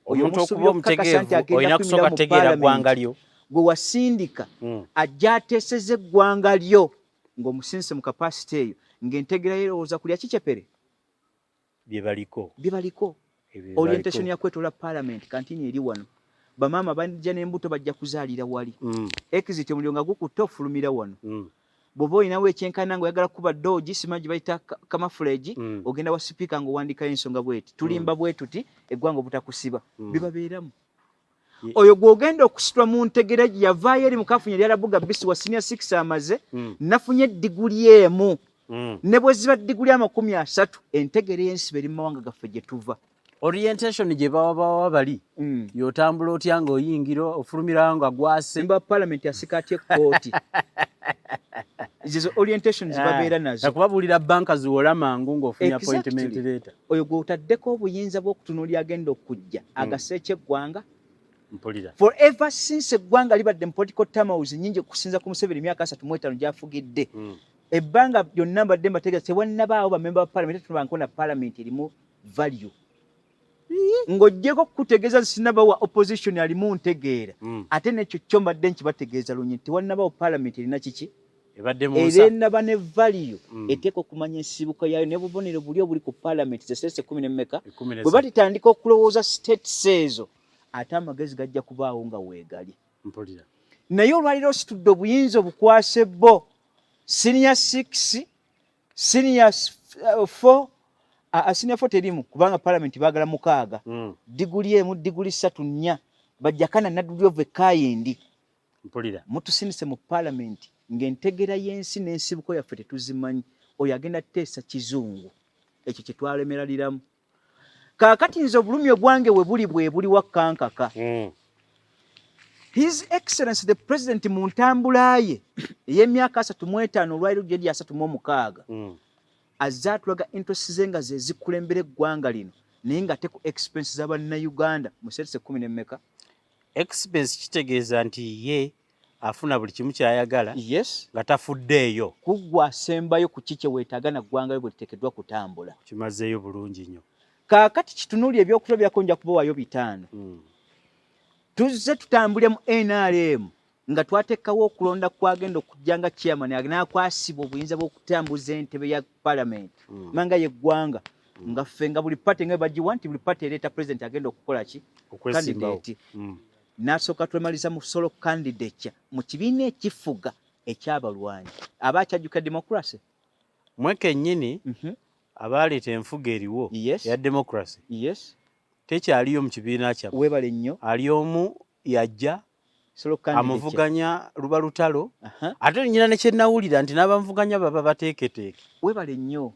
Oyo Omuntu omusuubira okuba okukakasa nti omutegeevu agenda olina kuyingira kusooka mu kutegeera ggwanga paalamenti. lyo. Gwe wasindika ajja ateeseza eggwanga lyo ng'omusinze mu capacity eyo, ng'entegeera ye erowooza kulya kicepere. Bye baliko. Bye baliko. Ebyo bye Orientation baliko. ya kwetoola parliament kantini eri wano. Bamaama bajja n'embuto bajja kuzaalira wali. Exit omuliro nga gukutte ofulumira wano. Bw'oba olinawo ekyenkana ng'oyagala kukuba doogi, simanyi gye bayita camouflage, ogenda wa sipiika ng'owandiikayo ensonga bw'eti. Tulimba bwe tuti eggwanga obutakusiba. Bibabeeramu. Oyo gw'ogenda okusitula mu ntegera gye yavaayo eri mukafunye erya Labuga Bisi wa senior 6 amaze, nafunye diguli emu. Ne bwe ziba diguli 30, entegera y'ensibo eri mu mawanga gaffe gye tuva. Orientation gye baba bawa bali, y'otambula otya ng'oyingira ofulumira nga gwase. Member wa parliament asika atya ekkooti? Ezo orientations babeera nazo. Nakubabuulira banka ziwola mangu ng'ofunye appointment letter. Oyo gw'otaddeko obuyinza bw'okutunuulira agenda okujja, agase eky'eggwanga. Mpulira. Forever since eggwanga libadde mu political turmoils nnyingi okusinza ku Museveni emyaka 35 gy'afugidde. Ebbanga lyonna mbadde mbategeeza tewannabaawo ba member wa parliament, tetulaba na parliament erimu value. Ng'oggyeko okukutegeeza sinnabawa opposition alimu ntegeera. Ate n'ekyo kyo mbadde nkibategeeza lunye nti tewannabaawo parliament erina kiki? Ebadde mu Era nsa. enaba ne value eteeka okumanya ensibuko yaayo n'obubonero buli obuli ku parliament ze states ekkumi n'emmeka. Ekkumi Bwe n'essatu. batitandika okulowooza states ezo, ate amagezi gajja kubaawo nga weegali. Mpulira. Naye olwaliro ositudde obuyinza obukwase bo senior 6, senior 4, senior 4 terimu kubanga parliament baagala 6. Diguli emu, diguli 3, 4, bajjakana nadduli ova ekayindi. Mpulira. Mutusindise mu parliament ng'entegeera y'ensi n'ensibuko yaffe tetuzimanyi. Oyo agenda kuteesa kizungu. Ekyo kye twalemeraliramu. Kaakati nze obulumi obwange we buli bwe buli wa kankaka. His Excellency the President mu ntambula ye ey'emyaka 35 olwaliro gye eri 36, azze atulaga interest ze nga ze zikulembera eggwanga lino, naye nga te ku expense z'abannayuganda mu states ekkumi n'emmeka. Expense kitegeeza nti ye afuna buli kimu ky'ayagala Yes. nga tafuddeeyo. Kuggwa asembayo ku ki kye weetaaga na ggwanga lyo bwe liteekeddwa kutambula. Kimazeeyo bulungi nnyo. Kaakati kitunuulire ebyokulabirako nja kubawaayo 5. Tuzze tutambulira mu NRM nga twateekawo okulonda kwagenda okujja nga chairman n'akwasibwa obuyinza bw'okutambuza entebe ya parliament. Manga y'eggwanga. Nga ffe nga buli party nga bagiwa nti buli party ereeta president agenda okukola ki? Okwesimbawo. Candidate. N'asooka twemaliza mu solo candidature mu kibiina ekifuga ekyabalwanyi. Aba akyajjukira democracy? Mwe kennyini abaaleeta enfuga eriwo eya democracy. Tekyaliyo mu kibiina kyammwe. Weebale nnyo. Ali omu yajja. Amuvuganya luba lutalo. Ate nyina ne kyenawulira nti n'abamuvuganya baba bateeketeeke. Webale nnyo.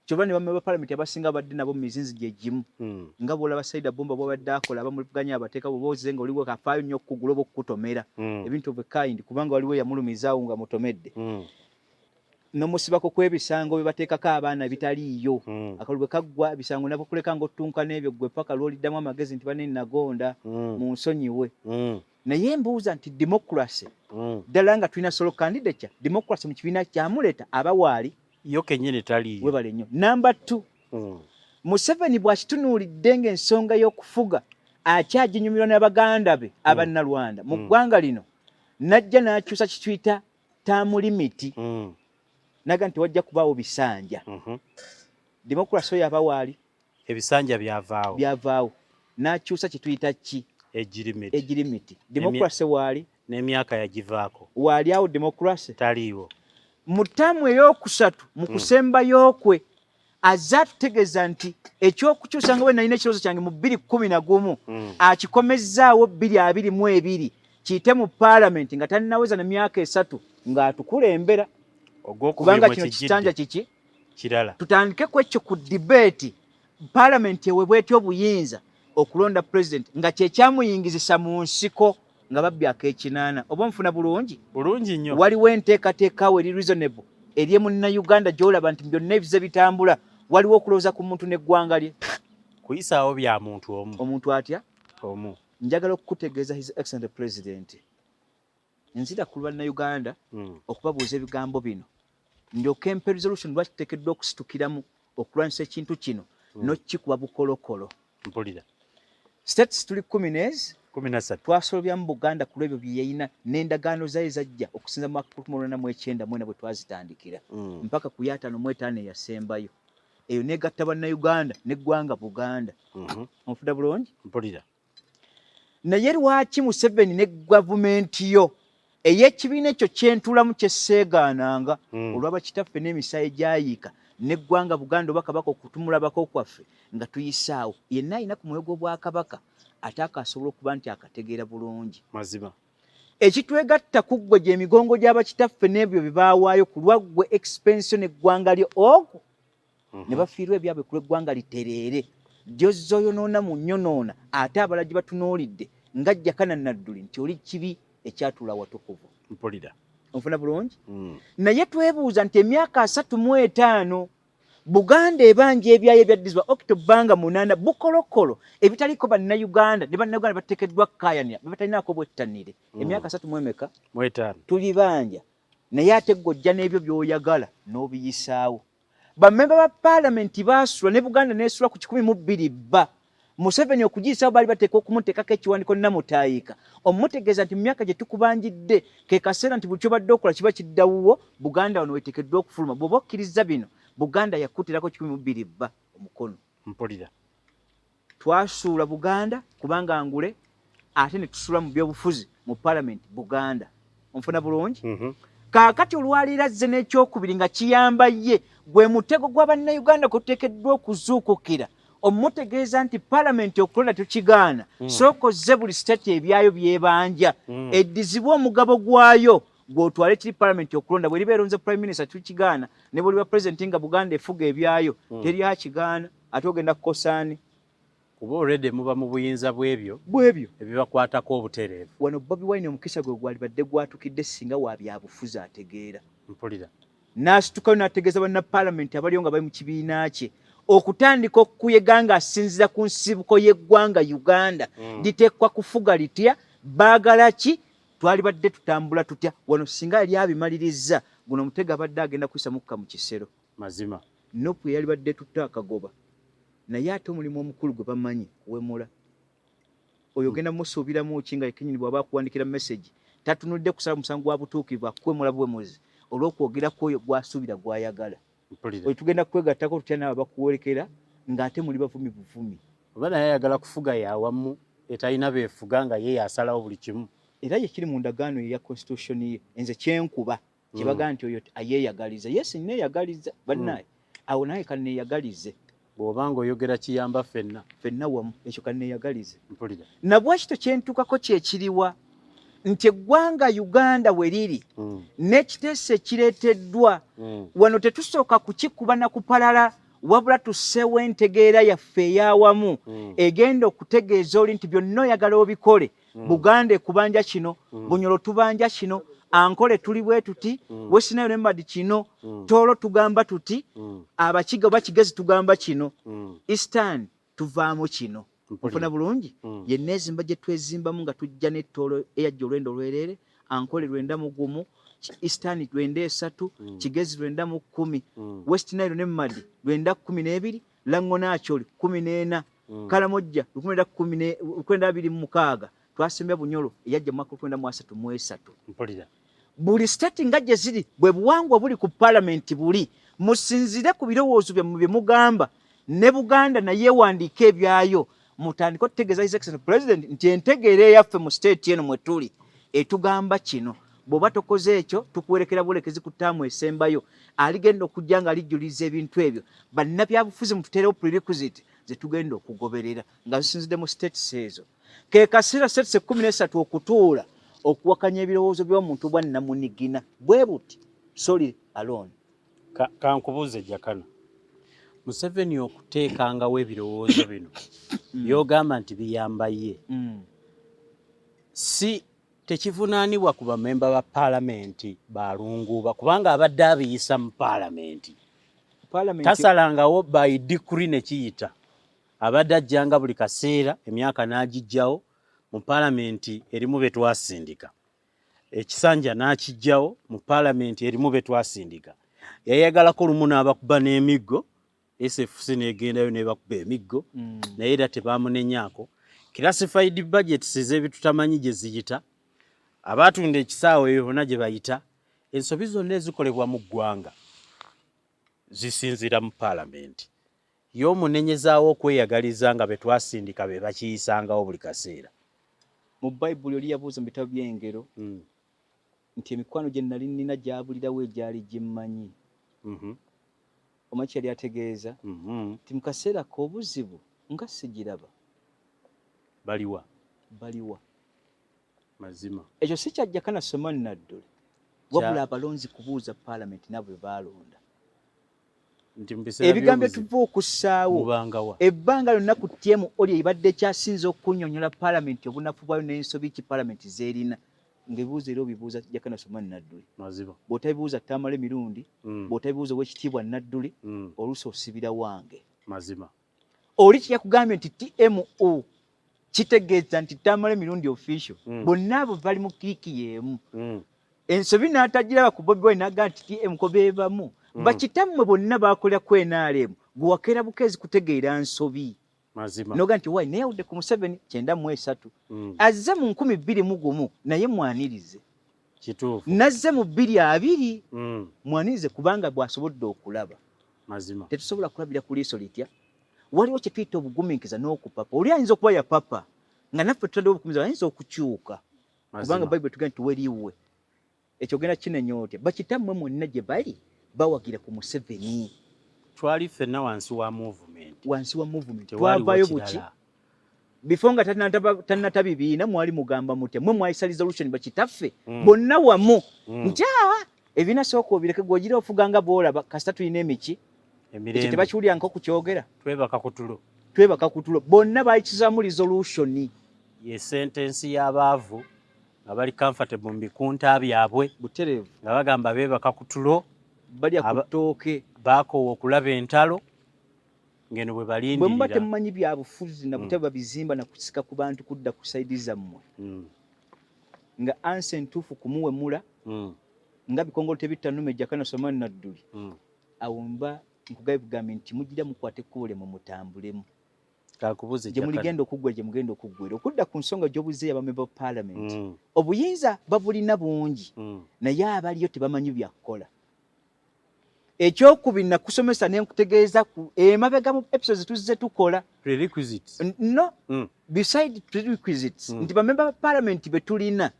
Kyova ne bamemba ba palamenti abasinga babadde nabo mu mizinzi gye gimu. Nga bw'olaba Saida Bbumba bw'abadde akola, abamuvuganya abateeka bw'oba ozze nga oliwo afaayo nnyo okukugula oba okukutomera. Ebintu of a kind, kubanga waliwo eyamulumizaawo nga mutomedde. N'omusibako kw'ebisango bye bateekako abaana ebitaliiyo. Akalulu bwe kaggwa ebisango nabukuleka ng'ottunka n'ebyo ggwe paka lw'oliddamu amagezi nti banne nagonda, munsonyiwe. Naye mbuuza nti democracy ddala nga tulina solo candidature, democracy mu kibiina kyamuleeta aba waali? Yo kennyini taliiyo. Webale nnyo. Number 2, Museveni bw'akitunuulidde ng'ensonga y'okufuga akyaginyumirwa n'abaganda be Abannalwanda mu ggwanga lino, n'ajja n'akyusa kituyita term limit. Naga nti wajja kubaawo bisanja. Democracy oyo aba waali? Ebisanja byavaawo. Byavaawo. N'akyusa kituyita ki? Age limit. Age limit. Democracy waali? N'emyaka yagivaako. Waali awo democracy? Taliiwo. Mu ttaamu ey'okusatu, mu kusembayo kwe, azze atutegeeza nti ekyokukyusa nga bwe nalina ekirowoozo kyange mu bbiri kkumi na gumu, akikomezzaawo bbiri abiri mu ebiri, kiyite mu paalamenti nga tannaweza na myaka 3 ng'atukulembera. Ogwokubiri Kubanga mwe kino kijjidde. kisanja kiki? Kirala. Tutandike ku ekyo ku debate, paalamenti eweebwa etya obuyinza okulonda pulezidenti nga kye kyamuyingizisa mu nsiko nga babbi ak'ekinaana. Oba onfuna bulungi? Bulungi nnyo. Waliwo enteekateeka awo eri reasonable eri munnayuganda gy'olaba nti byonna ebize bitambula, waliwo okulowooza ku muntu n'eggwanga lye. Kuyisaawo bya muntu omu. Omuntu atya? Omu. Njagala okukutegeeza His Excellency President. Nzira ku bannayuganda okubabuuza ebigambo bino. Ndyoke mpe resolution lwaki tuteekeddwa okusitukiramu okulwanyisa ekintu kino n'okukikuba bukolokolo. Mpulira. States tuli kumi n'ezi? Kumi na ssatu. Twasolobyamu Buganda ku lw'ebyo bye yalina n'endagaano zaayo ezajja okusinza mu mwaka lukumi olwenda mu ekyenda mwena bwe twazitandikira. Mpaka ku y'ataano mu etaano eyasembayo. Eyo n'egatta bannayuganda n'eggwanga Buganda. Onfudda bulungi? Mpulira. Naye lwaki Museveni ne gavumenti yo ey'ekibiina ekyo kyentulamu kye seegaananga olw'abakitaffe n'emisaayi egyayiika n'eggwanga Buganda oba Kabaka okutumulabako kwaffe nga tuyisaawo, yenna alina ku mwoyo gw'Obwakabaka ate akasobola okuba nti akategeera bulungi. Mazima. Ekitwegatta ku ggwe gy'emigongo gy'abakitaffe n'ebyo bye baawaayo ku lwa ggwe expense n'eggwanga lyo ogwo ne bafiirwa ebyabwe ku lw'eggwanga litereere. Gy'ozza oyonoona mu nnyonoona ate abalala gye batunuulidde nga Jakana Nadduli nti oli kibi ekyatuula awatukuvu. Mpulira. Onfuna bulungi? Naye twebuuza nti emyaka 35 Buganda ebanja ebyayo ebyaddizibwa Okitoba nga 8 bukolokolo ebitaliko bannayuganda ne bannayuganda bateekeddwa kukaayanira be batalinaako bwettanire. Emyaka asatu mu emeka? Mu etaano. Tubibanja naye ate ggwe ojja n'ebyo by'oyagala n'obiyisaawo. Bammemba ba paalamenti baasula ne Buganda n'esula ku kikumi mu bbiri bba. Museveni okugiyisaawo baali bateekwa okumuteekako ekiwandiiko namutaayiika omutegeeza nti mu myaka gye tukubanjidde ke kaseera nti buli ky'obadde okola kiba kidda wuwo, Buganda wano weeteekeddwa okufuluma. Bw'oba okkirizza bino, Buganda yakuteerako kikumi mu bbiri bba omukono. Mpulira. Twasuula Buganda kubanga ngule ate ne tusuula mu byobufuzi mu paalamenti Buganda. Onfuna bulungi? Kaakati olwaleero azze n'ekyokubiri nga kiyamba ye gwe mutego gwa bannayuganda kwe tuteekeddwa okuzuukukira omutegeeza nti paalamenti okulonda tukigaana. Sooka ozze buli state ebyayo by'ebanja eddizibwe omugabo gwayo gw'otwale kiri paalamenti okulonda. Bw'eriba eronze prime minister tukigaana, ne bw'oliba president nga Buganda efuga ebyayo teri akigaana, ate ogenda kukosaani. Kuba already muba mu buyinza bw'ebyo bw'ebyo ebibakwatako obutereevu. Wano Bobi Wine omukisa gwe gwalibadde gwatukidde singa wa byabufuzi ategeera. Mpulira. N'asitukayo n'ategeeza bannapaalamenti abaliyo nga bali mu kibiina kye okutandika okukuyega ng'asinziira ku nsibuko y'eggwanga Uganda. Liteekwa kufuga litya, baagala ki, twalibadde tutambula tutya. Wano singa yali abimalirizza, guno omutego abadde agenda kuyisa mukka mu kisero. Mazima. Nopu yalibadde tutta akagoba. Naye ate omulimu omukulu gwe bamanyi kuwemula. Oyo ogenda musuubiramu ki nga kennyini bw'aba akuwandikira message tatunudde kusala musango gwa butuukirivu, akuwemula buwemuzi olw'okwogera kw'oyo gw'asuubira gw'ayagala. Mpulira. Oyo tugenda kwegattako tutya n'abo abakuwerekera ng'ate muli bavumi buvumi. Oba naye ayagala kufuga yawamu etalina beefuga nga ye yasalawo buli kimu. Era ye kiri mu ndagaano ye ya constitution ye, nze kyenkuba kye bagamba nti oyo ayeeyagaliza. Yes, nneeyagaliza bannaaye. Awo naye kanneeyagalize. Bw'oba ng'oyogera kiyamba ffenna. Ffenna wamu, ekyo kanneeyagalize. Mpulira. Nabwekityo kye ntuukako kye kiriwa. Nti eggwanga Uganda we liri n'ekiteeso ekireeteddwa wano tetusooka kukikuba na kupalala, wabula tusseewo entegeera yaffe ey'awamu egenda okutegeeza oli nti byonna oyagala obikole. Buganda ekubanja kino, Bunyoro tubanja kino, Ankole tuli bwe tuti, West Nile ne Madi kino, Tooro tugamba tuti, Abakiga oba Kigezi tugamba kino, Eastern tuvaamu kino. Nfuna bulungi? Yenna ezimba gye twezimbamu nga tujja n'ettoolo eyajja olwenda olwereere, Ankole 91, Eastern 93, Kigezi 910, West Nile ne Madi 912, Lango ne Acholi 14, Kalamojja 1926, twasembya Bunyoro eyajja mu mwaka 1933. Mpulira. Buli state nga gye ziri, bwe buwangwa obuli ku palamenti buli, musinziire ku birowoozo byammwe bye mugamba, ne Buganda naye ewandiike ebyayo, mutandike otutegeeza His Excellency President nti entegeera eyaffe mu state eno mwe tuli etugamba kino. Bw'oba tokoze ekyo, tukuwerekera bwolekezi ku ttaamu esembayo aligenda okujja nga alijjuliza ebintu ebyo. Bannabyabufuzi mututeerewo prerequisite ze tugenda okugoberera nga zisinzidde mu states ezo. Ke kaseera states 13 okutuula okuwakanya ebirowoozo by'omuntu bwa nnamunigina bwe buti solely alone. Kankubuuze Jakana, Museveni okuteekangawo ebirowoozo bino by'ogamba nti biyamba ye, si tekivunaanibwa ku bamemba ba paalamenti balunguuba, kubanga abadde abiyisa mu paalamenti, tasalangawo by decree ne kiyita, abadde ajjanga buli kaseera emyaka n'agijjawo mu paalamenti erimu be twasindika, ekisanja n'akijjawo mu paalamenti erimu be twasindika, yayagalako lumu n'abakuba n'emiggo, SFC n'egendayo n'ebakuba emiggo, naye era tebamunenyaako. Classified budgets ez'ebitutamanyi gye ziyita, abaatunda ekisaawe eyo bonna gye bayita, ensobi zonna ezikolebwa mu ggwanga zisinziira mu paalamenti. Ye omunenyezaawo okweyagaliza nga be twasindika be bakiyisangawo buli kaseera. Mu Bayibuli oli yabuuza mu bitabo by'engero nti emikwano gye nali nnina gyabulirawo egyali gimmanyi. Omanyi kye yali ategeeza? Nti mu kaseera k'obuzibu nga sigiraba. Baliwa? Baliwa. Mazima. Ekyo si kya Jakana Sumani Nadduli, wabula abalonzi kubuuza paalamenti nabo be baalonda. Nti mu biseera Ebigambo by'obuzibu byetuva okussaawo mubangawa. Ebbanga lyonna ku TMO lye ebadde ekyasinze okunnyonnyola paalamenti obunafu bwayo n'ensobi ki paalamenti z'erina. Ng'ebibuuzo era obibuuza Jakana Sumani Nadduli. Mazima. Bw'otabibuuza Tamale Mirundi, bw'otabibuuza Oweekitiibwa Nadduli, oluusi osibira wange. Mazima. Oli kye yakugambye nti TMO kitegeeza nti Tamale Mirundi official. Bonna abo bali mu kiiki y'emu. Ensobi n'atagiraba ku Bobi Wine n'agamba nti TM ko beebamu. Bakitammwe bonna baakolera ku NRM. Gwe wakeera bukeezi kutegeera nsobi. Mazima. N'ogamba nti why naye yawudde ku Museveni 93. Azze mu 2001 naye mwanirize. Kituufu. Nazze mu 2020 mwanirize kubanga bw'asobodde okulaba. Mazima. Tetusobola kulabira ku liiso litya. Waliwo kye tuyita obugumiikiza n'okupapa. Oli ayinza okuba yapapa nga naffe tutaddewo obugumiikiza, ayinza okukyuka. Kubanga Bayibuli etugamba nti weriwe. Ekyo ogenda kinenya otya? Bakitammwe mwenna gye bali bawagira ku Museveni. Twali ffenna wansi wa movement. Wansi wa movement. Tewaliwo Twavaayo buki? kirala. Before nga tannata bibiina mwali mugamba mutya? Mwe mwayisa resolution bakitaffe bonna wamu. Nti ebibiina sooka obireke gw'ogira ofuga nga bw'olaba kasita tulina emiki. Emirembe. Ekyo tebakiwulira nk'okukyogera. Twebaka ku tulo. Twebaka ku tulo. Bonna bayisizaamu resolution. Ye sentence y'abaavu nga bali comfortable mu bikunta byabwe. Butereevu. Nga bagamba beebaka ku tulo. Balya ku ttooke. Baakoowa okulaba entalo. Ngeno bwe balindirira. Bwe muba temumanyi bya bufuzi na butya babizimba na kusika ku bantu kudda ku sayidi zammwe. Nga ansa entuufu kumuwemula. Nga bikongolo tebitta nnume Jakana Sumani Nadduli. Awo mba nkugambye bugambi nti mugira mukwata ekkubo lyammwe mutambulemu. Kakubuze Gye muligenda okuggwera gye mugenda okuggwera. Okudda ku nsonga gy'obuze y'abamemba ba paalamenti. Obuyinza babulina bungi, naye abaliyo tebamanyi bya kukola. Ekyokubiri nakusomesa ne nkutegeeza ku emabega mu episodes tuzze tukola. Prerequisites. No. Beside prerequisites, nti bamemba ba paalamenti be tulina,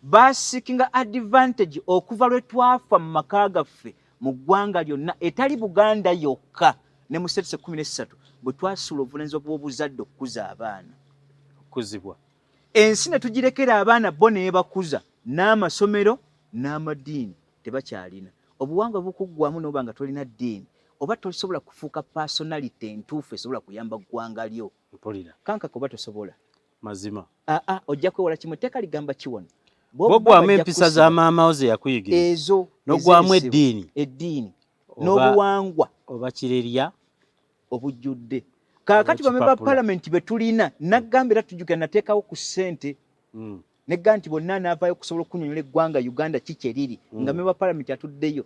basiikinga advantage okuva lwe twafa mu maka gaffe mu ggwanga lyonna etali Buganda yokka ne mu states 13 bwe twasuula obuvunaanyizibwa bw'obuzadde okukuza abaana. Okukuzibwa. Ensi ne tugirekera abaana bo neebakuza n'amasomero n'amadiini tebakyalina. Obuwangwa bukuggwamu n'oba nga tolina ddiini oba tosobola kufuuka personality entuufu esobola kuyamba ggwanga lyo. Mpulira. Kankaka oba tosobola. Mazima. Aa ojja kwewala kimu etteeka ligamba ki wano? Bw'oggwamu empisa za maama wo ze yakuyigiriza ezo n'oggwamu eddiini eddiini n'obuwangwa oba kirerya obujjudde kaakati bamemba ba palamenti be tulina nagamba era tujjukira nateekawo ku ssente negga nti bonna anaavaayo okusobola okunyonyola eggwanga Uganda ki kye liri nga memba palamenti atuddeyo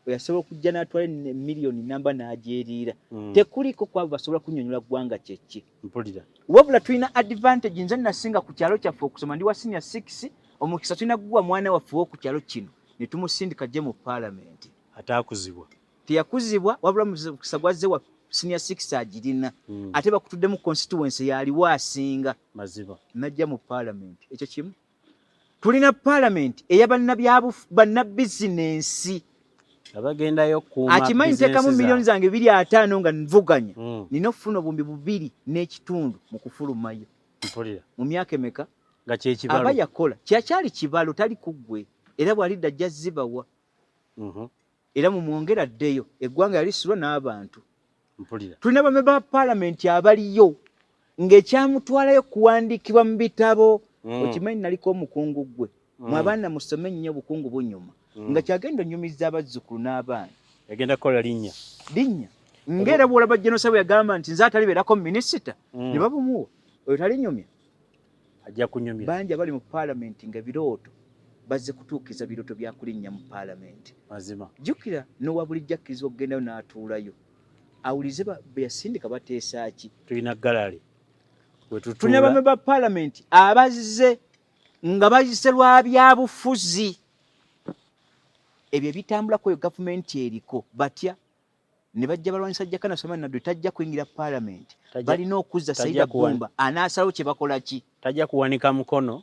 oyasobola okujja n'atwala miliyoni namba n'agyeriira tekuliiko kwabo basobola kunyonyola ggwanga kyeki. Mpulira. Wabula tulina advantage nze nasinga ku kyalo kyaffe okusoma ndi wa senior 6 omukisa tulina guwa mwana waffe w'oku kyalo kino ne tumusindika gye mu palamenti. Ataakuzibwa. Teyakuzibwa wabula mukisa gwazze wa senior 6 agirina ate bakutuddemu constituency yaliwo asinga. Mazima. Najja mu palamenti ekyo kimu. Tulina palamenti eya bannabizinensi abagendayo okukuuma akimanyi nteekamu miliyoni zange 250 nga nvuganya nina okufuna obuwumbi 2.5 mu kufulumayo. Mpulira. Mu myaka emeka? Nga kye kibalo. Aba yakola kyakyali kibalo tali ku ggwe era bw'alidda ajja zibawa. Era mumwongere addeyo eggwanga yalisulwa n'abantu. Mpulira. Tulina bamemba ba palamenti abaliyo ng'ekyamutwalayo kuwandiikibwa mu bitabo. Okimanyi naliko omukungu ggwe. Mwe abaana musome nnyo obukungu bunyuma. Nga kyagenda onyumiza abazzukulu n'abaana. Yagenda kukola linnya. Linnya. Ng'era bw'olaba Genosa bwe yagamba nti nze atalibeerako minisita ne babumuwa. Oyo talinyumya. Ajja kunyumya. Bangi abali mu palamenti nga birooto bazze kutuukiza birooto bya kulinnya mu palamenti. Mazima. Jjukira n'owa bulijjo akkirizibwa okugendayo n'atuulayo. Awulize be yasindika bateesa ki. Tulina gallery. Tulina bamemba ba palamenti abazze nga bazze lwa byabufuzi. Ebyo ebitambulako eyo gavumenti eriko batya ne bajja balwanyisa Jakana Suleiman Nadduli tajja kuyingira palamenti. Balina okuzza Saida Gumba anaasalawo kye bakola ki. Tajja kuwanika mukono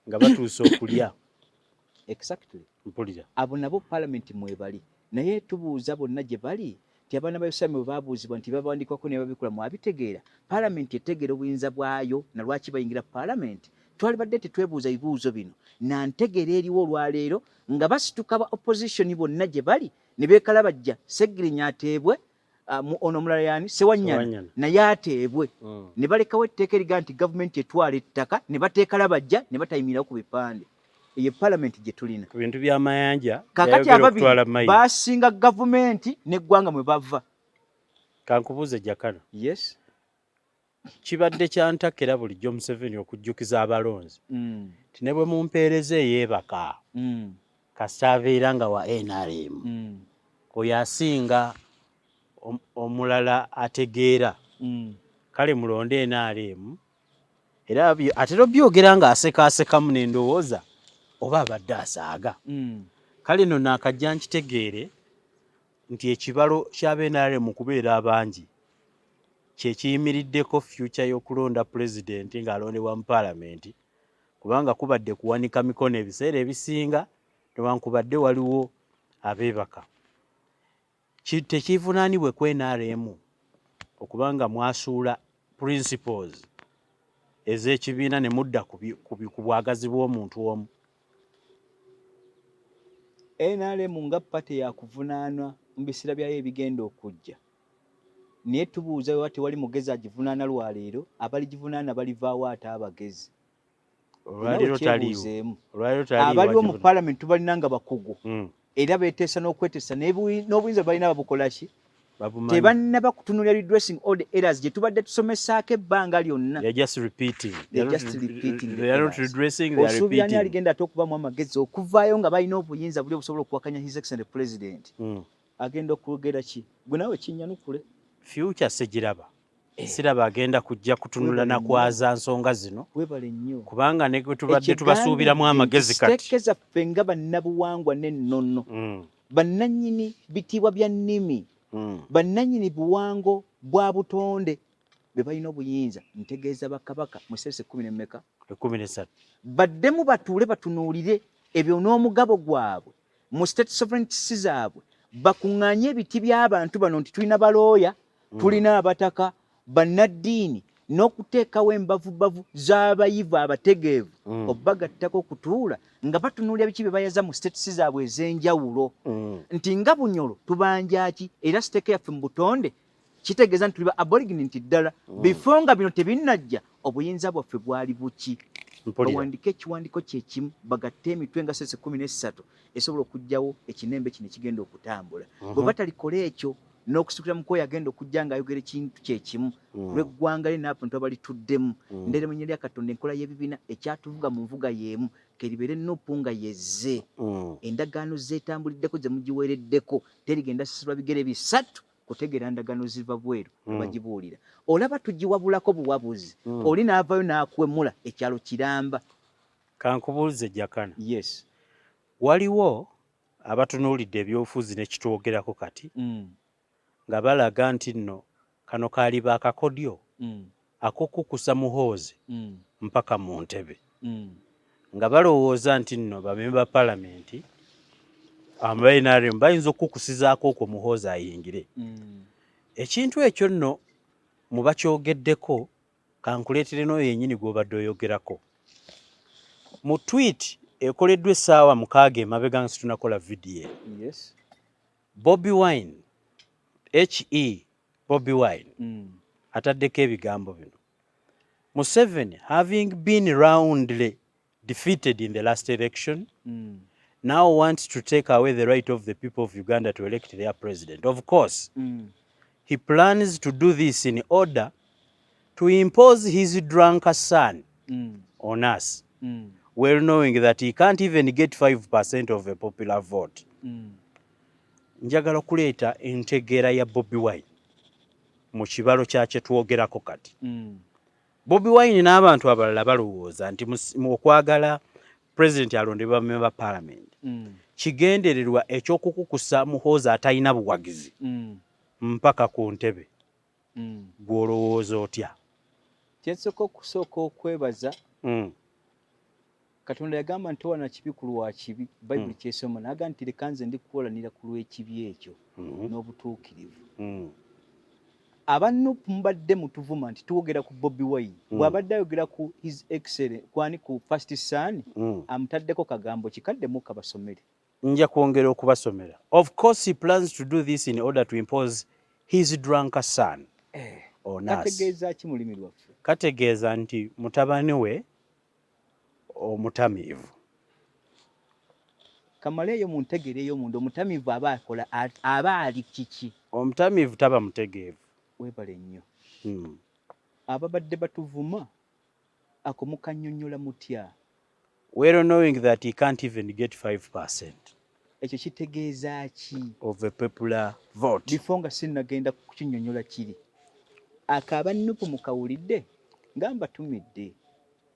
nga batuuse okulya. Exactly. Mpulira. Abo nabo palamenti mwebali naye tubuuza bonna gye bali nti abaana ba Yerusalemu bwe baabuuzibwa nti babawandiikwako ne babikula mwabitegeera. Palamenti etegeera obuyinza bwayo na lwaki bayingira palamenti. Twalibadde tetwebuuza bibuuzo bino na ntegeera eriwo olwaleero nga basituka ba opposition bonna gye bali ne beekalabajja Ssegirinya ateebwe ono omulala yani Ssewanyana naye ateebwe ne balekawo etteeka eriga nti gavumenti etwala ettaka ne bateekalabajja ne batayimirirawo ku bipande. Eyo palamenti gye tulina. Ku bintu by'amayanja kaakati ababiri basinga gavumenti n'eggwanga mwe bava. Kankubuuze Jakana. Yes. Kibadde kya ntakera bulijjo Museveni okujjukiza abalonzi nti ne bwe mumpeereza eyeebaka kasita abeera nga wa NRM oyo asinga omulala ategeera kale mulonde NRM era atera obyogera ng'asekaasekamu n'endowooza oba abadde asaaga. Kale nno naakajja nkitegeere nti ekibalo ky'aba NRM okubeera abangi kye kiyimiriddeko future y'okulonda pulezidenti ng'alondebwa mu paalamenti kubanga kubadde kuwanika mikono ebiseera ebisinga newankubadde waliwo abeebaka. Tekivunaanibwe ku NRM okubanga mwasuula principles ez'ekibiina ne mudda ku bwagazi bw'omuntu omu. NRM nga party yakuvunaanwa mu biseera byayo ebigenda okujja. Naye tubuuza bwe tewali mugezi agivunaana lwaleero, abaligivunaana balivaawo ate abagezi. Olwaleero taliiwo. Abaliwo mu parliament tubalina nga bakugu. Era beeteesa n'okweteesa n'obuyinza balina babukola ki? Tebannaba kutunuulira redressing all the errors gye tubadde tusomesaako ebbanga lyonna. They are just repeating. They are just repeating the They are not errors. redressing, they are Osuubira ani repeating. aligenda ate okubaamu amagezi okuvaayo nga balina obuyinza buli obusobola okuwakanya His Excellency President. Agenda okwogera ki? Gwe naawe kinnyanukule. Future sigiraba. Siraba agenda kujja kutunula na kwaza nsonga zino. Webale nnyo. Kubanga ne gwe tubadde tubasuubiramu amagezi kati. Siteeke zaffe nga bannabuwangwa n'ennono. Bannannyini bitiibwa bya nnimi. Bannannyini buwango bwa butonde be balina obuyinza. Ntegeeza bakabaka mu sseese ekkumi n'emmeka? 13. Baddemu batuule batunuulire ebyo n'omugabo gwabwe mu state sovereignty zaabwe bakuŋŋaanye ebiti by'abantu bano nti tulina balooya, tulina abataka, bannaddiini N'okuteekawo embavubavu z'abayivu abategeevu obagattako okutuula nga batunuulira biki bye bayaza mu states zaabwe ez'enjawulo nti nga Bunyolo tubanjaki, era stake yaffe mu butonde kitegeeza nti tuli ba Aborigine, nti ddala before nga bino tebinnajja, obuyinza bwaffe bwali buki. Bawandike ekiwandiiko kyekimu, bagatte emitwe nga sese 13 esobola okuggyawo ekinembe kino ekigenda okutambula. Bwe batalikola ekyo, n'okusukira mukoyo agenda okujja ng'ayogera ekintu kyekimu lw'eggwanga lye n'abantu abalituddemu, ndere mu linnya lya Katonda, enkola y'ebibiina ekyatuvuga mu nvuga y'emu keribeere NUP nga yezze, endagaano zeetambuliddeko ze mugiweereddeko terigenda sasulwa bigere bisatu kutegeera ndagaano ziva bweru. Bagibuulira, olaba tugiwabulako buwabuzi, oli n'avaayo n'akwemula ekyalo kiramba. Kankubuuze, Jakana. Yes. Waliwo abatunuulidde ebyobufuzi ne kitwogerako kati nga balaga nti nno kano kaaliba akakodyo ak'okukusa Muhoozi mpaka mu ntebe, nga balowooza nti nno bamemba ba palamenti aba NRM bayinza okukukusizaako okwo Muhoozi ayingire. Ekintu ekyo nno mu bakyogeddeko, kankuleetere n'oyo yennyini gw'obadde oyogerako. Mu tweet ekoleddwa essaawa 6 emabega nga situnakola vidiyo eno, Bobi Wine, he Bobi Wine, ataddeko ebigambo bino: "Museveni having been roundly defeated in the last election now wants to take away the right of the people of Uganda to elect their president. Of course, he plans to do this in order to impose his drunken son on us, well knowing that he can't even get 5% of a popular vote." Njagala okuleeta entegeera ya Bobi Wine mu kibalo kya kye twogerako kati. Bobi Wine n'abantu abalala balowooza nti mu okwagala pulezidenti alondebwa member parliament kigendererwa ekyokukukusa Muhoozi atalina buwagizi mpaka ku ntebe. Gw'olowooza otya? Kyensooka okusooka okwebaza Katonda yagamba nti towana kibi ku lwa kibi. Bayibuli kyesoma naga nti leka nze ndikuwolanira ku lw'ekibi ekyo n'obutuukirivu. Aba NUP mubadde mutuvuma nti tuwogera ku Bobi Wine. Bw'abadde ayogera ku His Excellence kwani ku first son, amutaddeko kagambo kikaddemu kabasomere. Nja kwongera okubasomera. "Of course he plans to do this in order to impose his drunken son on us." Kategeeza ki mu lulimi lwaffe? Kategeeza nti mutabani we omutamiivu. Kamale eyo mu ntegeera ey'omunda, omutamiivu aba akola, aba ali kiki? Omutamiivu taba mutegeevu. Weebale nnyo. Ababadde batuvuma ako mukannyonnyola mutya? "Well knowing that he can't even get 5% Ekyo kitegeeza ki? of a popular vote." Before nga sinnagenda kukinnyonnyola kiri ako, aba NUP mukawulidde nga mbatumidde.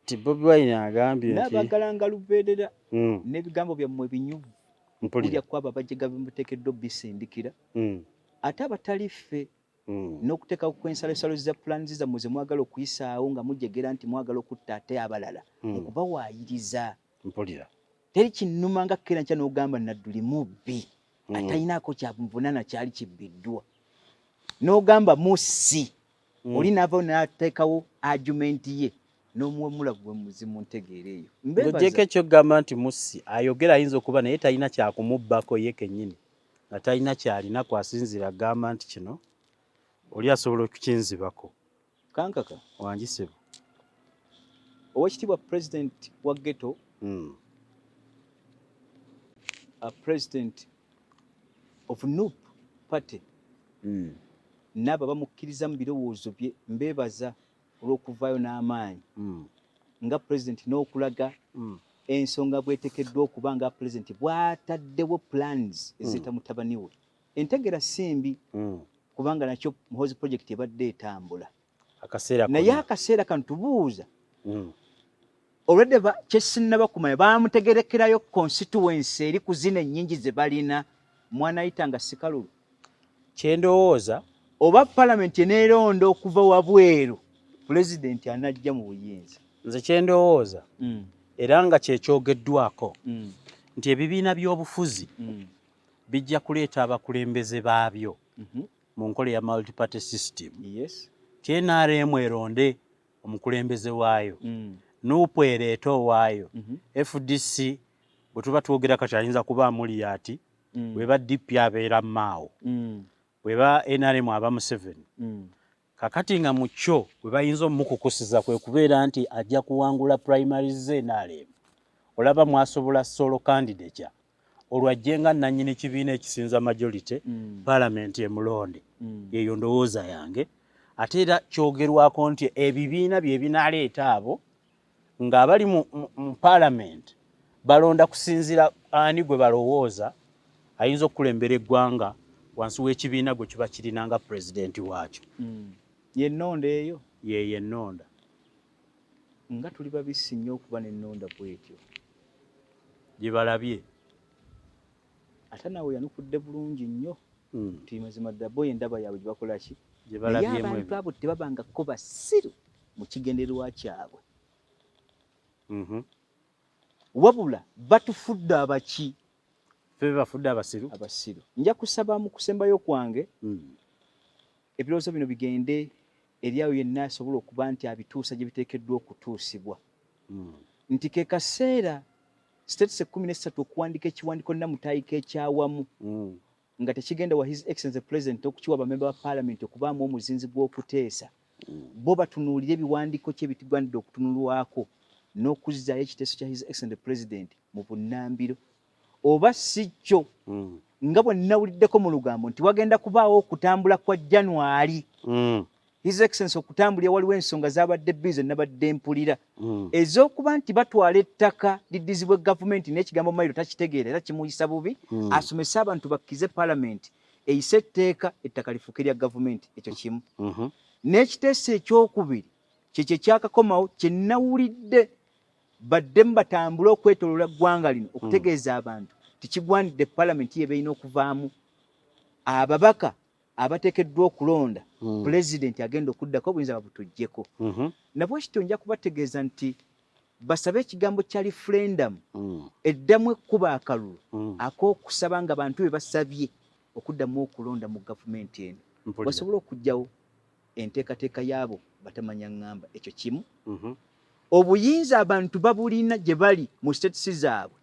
Nti Bobi Wine agambye nti N'abagalanga lubeerera n'ebigambo byammwe binyuvu. Kulya kwabo abajega bemuteekeddwa obisindikira, ate abatali ffe n'okuteekawo kwensalosalo za plans zammwe ze mwagala okuyisaawo nga mujegera nti mwagala okutta ate abalala okubawaayiriza. Teri kinnuma nga kkeera nkya n'ogamba Nadduli mubbi atalinaako kyamuvunaana kyali kibbiddwa, n'ogamba mussi. Oli n'avayo n'ateekawo argument ye n'omuwemula gwe muzimu ntegeera eyo. Ng'ogyeko ekyokugamba nti mussi, ayogera ayinza okuba naye talina kyakumubbako ye kennyini, nga talina kyalina kwasinziira agamba nti kino oli asobola okukinzibako. Kankaka. Wangi ssebo. Owekitiibwa president wa ghetto, a president of NUP party, n'abo abamukkiriza mu birowoozo bye, mbeebaza olw'okuvaayo n'amaanyi nga president n'okulaga ensonga bweteekeddwa okuba nga president bw'ataddewo plans ezireeta mutabani we. Entegera simbi, kubanga nakyo Muhoozi project ebadde etambula. Akaseera Naye konna. akaseera kano tubuuza olwedde kyesinnaba kumanya, bamutegerekerayo constituency eri ku zino ennyingi ze balina mwanayita nga sikalulu? Kyendowooza Oba palamenti eneeronda okuva wabweru pulezidenti anajja mu buyinza? Nze kyendowooza, era nga kyekyogeddwako, nti ebibiina by'obufuzi bijja kuleeta abakulembeze baabyo mu nkola eya multiparty system. TNRM eronde. omukulembeze waayo, NUP ereete owaayo, FDC bwe tuba twogera kati ayinza kuba Amuriat, bweba DP abeera Mao, bweba NRM aba Museveni. Kakati nga mu kyo bwe bayinza omukukusiza kwe kubeera nti ajja kuwangula primaries ze NRM, olaba mwasobola solo candidature, olwo ajje nga nannyini kibiina ekisinza majority, parliament emulonde. Yeyo ndowooza yange. Ate era kyogerwako nti ebibiina bye binaaleeta abo ng'abali mu parliament balonda kusinziira ani gwe balowooza ayinza okukulembera eggwanga wansi w'ekibiina gwe kiba kirina nga pulezidenti waakyo. Yennonda eyo. Yeyo ennonda. Nga tuli babisi nnyo okuba n'ennonda bwetyo. Gye balabye. Ate naawe yanukudde bulungi nnyo nti mazima ddala bo endaba yaabwe gye bakola ki, gye naye balabyemu abantu ebyo. Abo tebabangako basiru mu kigendererwa kyabwe, wabula batufudde abaki? Ffe bafudde abasiru. Abasiru. Nja kusaba mu kusembayo kwange ebirowoozo bino bigende eri awo yenna asobola okuba nti abituusa gye biteekeddwa okutuusibwa, nti ke kaseera states 13 okuwandiika ekiwandiiko namutaayika ekyawamu nga tekigenda wa His Excellency President okukiwa bamemba ba parliament okubaamu omuzinzi gw'okuteesa. Bo batunuulire ebiwandiiko ki ebitugwanidde okutunulwako n'okuzzaayo ekiteeso kya His Excellency President mu bunnambiro, oba si kyo, nga bwe nnawuliddeko mu lugambo nti wagenda kubaawo okutambula kwa January, His Excellency okutambulira, waliwo ensonga zabadde bize nabadde mpulira ez'okuba nti batwala ettaka liddizibwe gavumenti, n'ekigambo mayiro takitegeera era kimuyisa bubi, asomese abantu bakkize palamenti eyise etteeka ettaka lifuuke lya gavumenti. Ekyo kimu. N'ekiteeso ekyokubiri kyekyo ekyakakomawo kye nnawulidde baddemu batambule okwetoloola ggwanga lino okutegeeza abantu tikigwanidde palamenti ye beerina okuvaamu ababaka abateekeddwa okulonda pulezidenti agenda okuddako, obuyinza babutuggyeko. Nabwe kityo nja kubategeeza nti basabe ekigambo kya referendum eddamu ekkuba akalulu ak'okusaba nga bantu be basabye okuddamu okulonda mu gavumenti eno, basobole okuggyawo enteekateeka yaabo batamanya ŋŋamba. Ekyo kimu. Obuyinza abantu babulina gye bali mu states zaabwe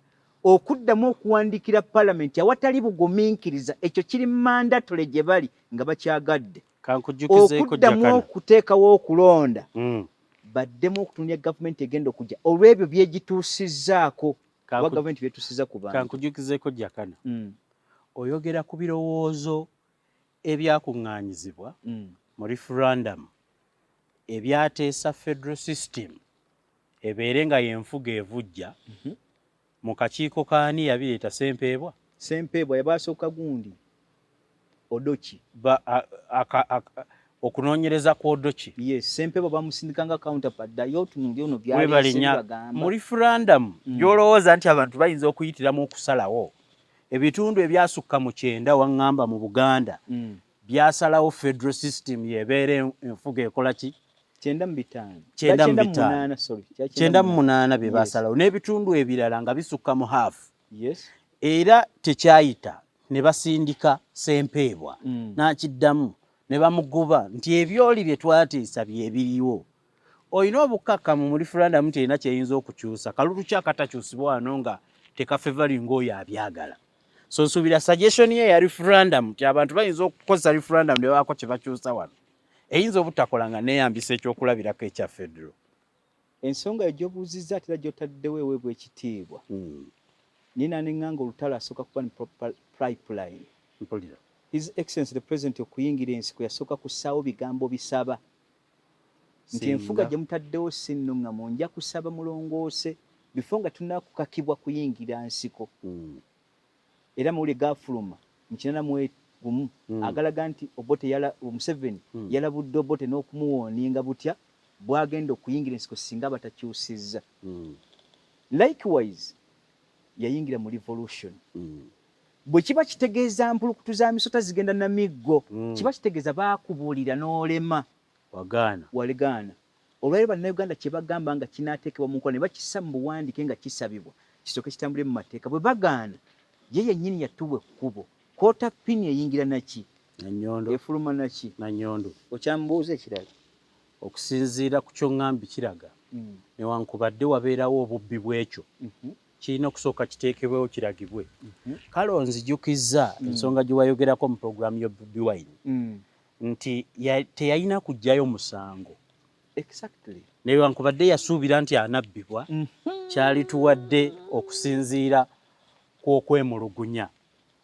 okuddamu okuwandiikira palamenti awatali bugumiikiriza. Ekyo kiri mandatory gye bali nga bakyagadde Kankujjukizeeko. okuddamu Jakana. okuteekawo okulonda, baddemu okutunulira gavumenti egenda okujja olw'ebyo byegituusizzaako oba gavumenti byetuusizza ku bantu. Kankujjukizeeko, Jakana. Oyogera ku birowoozo ebyakuŋŋaanyizibwa mu referendum ebyateesa federal system ebeere nga yenfuga evujja mu kakiiko kaani yabireeta? Sempeebwa. Sempeebwa yabasooka gundi Odoki. Okunoonyereza kw'Odoki. Yes, Sempeebwa bamusindika nga counterpart, ddayo otunuulire ono. Webale byaleese nya bibagamba. Mu referendum gy'olowooza nti abantu bayinza okuyitiramu okusalawo, ebitundu ebyasukka mu 90 waŋŋamba mu Buganda byasalawo federal system yebeera enfuga ekola ki? 95. 95. 98, sorry. 98 bye basalawo, n'ebitundu ebirala nga bisukka mu half. Era tekyayita, ne basindika Sempeebwa n'akiddamu ne bamugoba nti ebyoli bye twatiisa bye biriwo. Olina obukkakkamu mu referendum nti erina kyeyinza okukyusa? Kalulu ki akatakyusibwa wano nga tekafavouringa oyo abyagala? So nsuubira suggestion ye ya referendum nti abantu bayinza okukozesa referendum ne babaako kye bakyusa wano eyinza obutakola nga neeyambisa ekyokulabirako ekya federal. Ensonga yo gy'obuuzizza ate era gy'otaddewo eweebwa ekitiibwa, naye naneŋŋanga olutalo asooka kuba ne pipeline. Mpulira. His Excellency the President okuyingira ensiko yasooka kussaawo bigambo bisaba nti enfuga gye mutaddewo si nnuŋŋamu, nja kusaba mulongoose bifo nga tunakukakibwa kuyingira nsiko. Era amawulire gafuluma mu 81 agalaga nti Obote yala Museveni yalabudde Obote n'okumuwarninga butya bwagenda okuyingira ensiko singa batakyusizza. Likewise yayingira mu revolution. Bwe kiba kitegeeza mpulukutu za misota zigenda na miggo, kiba kitegeeza baakubuulira n'olema. Wagaana. Walegaana. Olwaleero Bannayuganda kye bagamba nga kinaateekebwa mu nkola ne bakissa mu buwandiike nga kisabibwa kisooke kitambule mu mateeka, bwe bagaana, ye yennyini yatuwa ekkubo. Koota pini eyingira naki? Nanyondo. Efuluma naki? Nanyondo. Okyambuuza ekirala? Okusinziira ku ky'oŋŋambye kiraga newankubadde wabeerawo obubbi bw'ekyo kirina okusooka kiteekebwewo kiragibwe. Kale onzijukizza ensonga gye wayogerako mu pulogulaamu ya Bobi Wine nti teyalina kuggyayo musango. Newankubadde yasuubira nti anabbibwa, kyalituwadde okusinziira kw'okwemulugunya,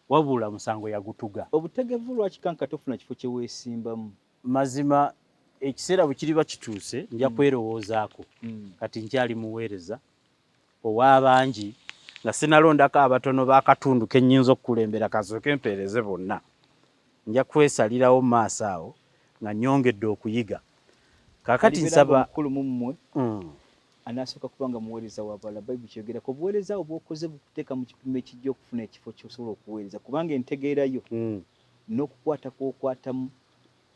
wabula musango yagutuga. Obutegevu lwaki kanka tofuna kifo kye weesimbamu? Mazima ekiseera bwe kiriba kituuse nja kwerowoozaako. Kati nkyali muweereza ow'abangi nga sinalondako abatono b'akatundu ke nnyinza okukulembera, kansooke mpeereze bonna. Nja kwesalirawo mu maaso awo nga nnyongedde okuyiga. Kaakati Alibeera nsaba ng'omukulu mu mmwe anaasooka kuba nga muweereza wa balala. Bayibuli kyeyogerako. Obuweereza bwo bw'okoze bukuteeka mu kipimo ekijja okufuna ekifo ky'osobola okuweereza kubanga entegeera yo n'okukwata kw'okwatamu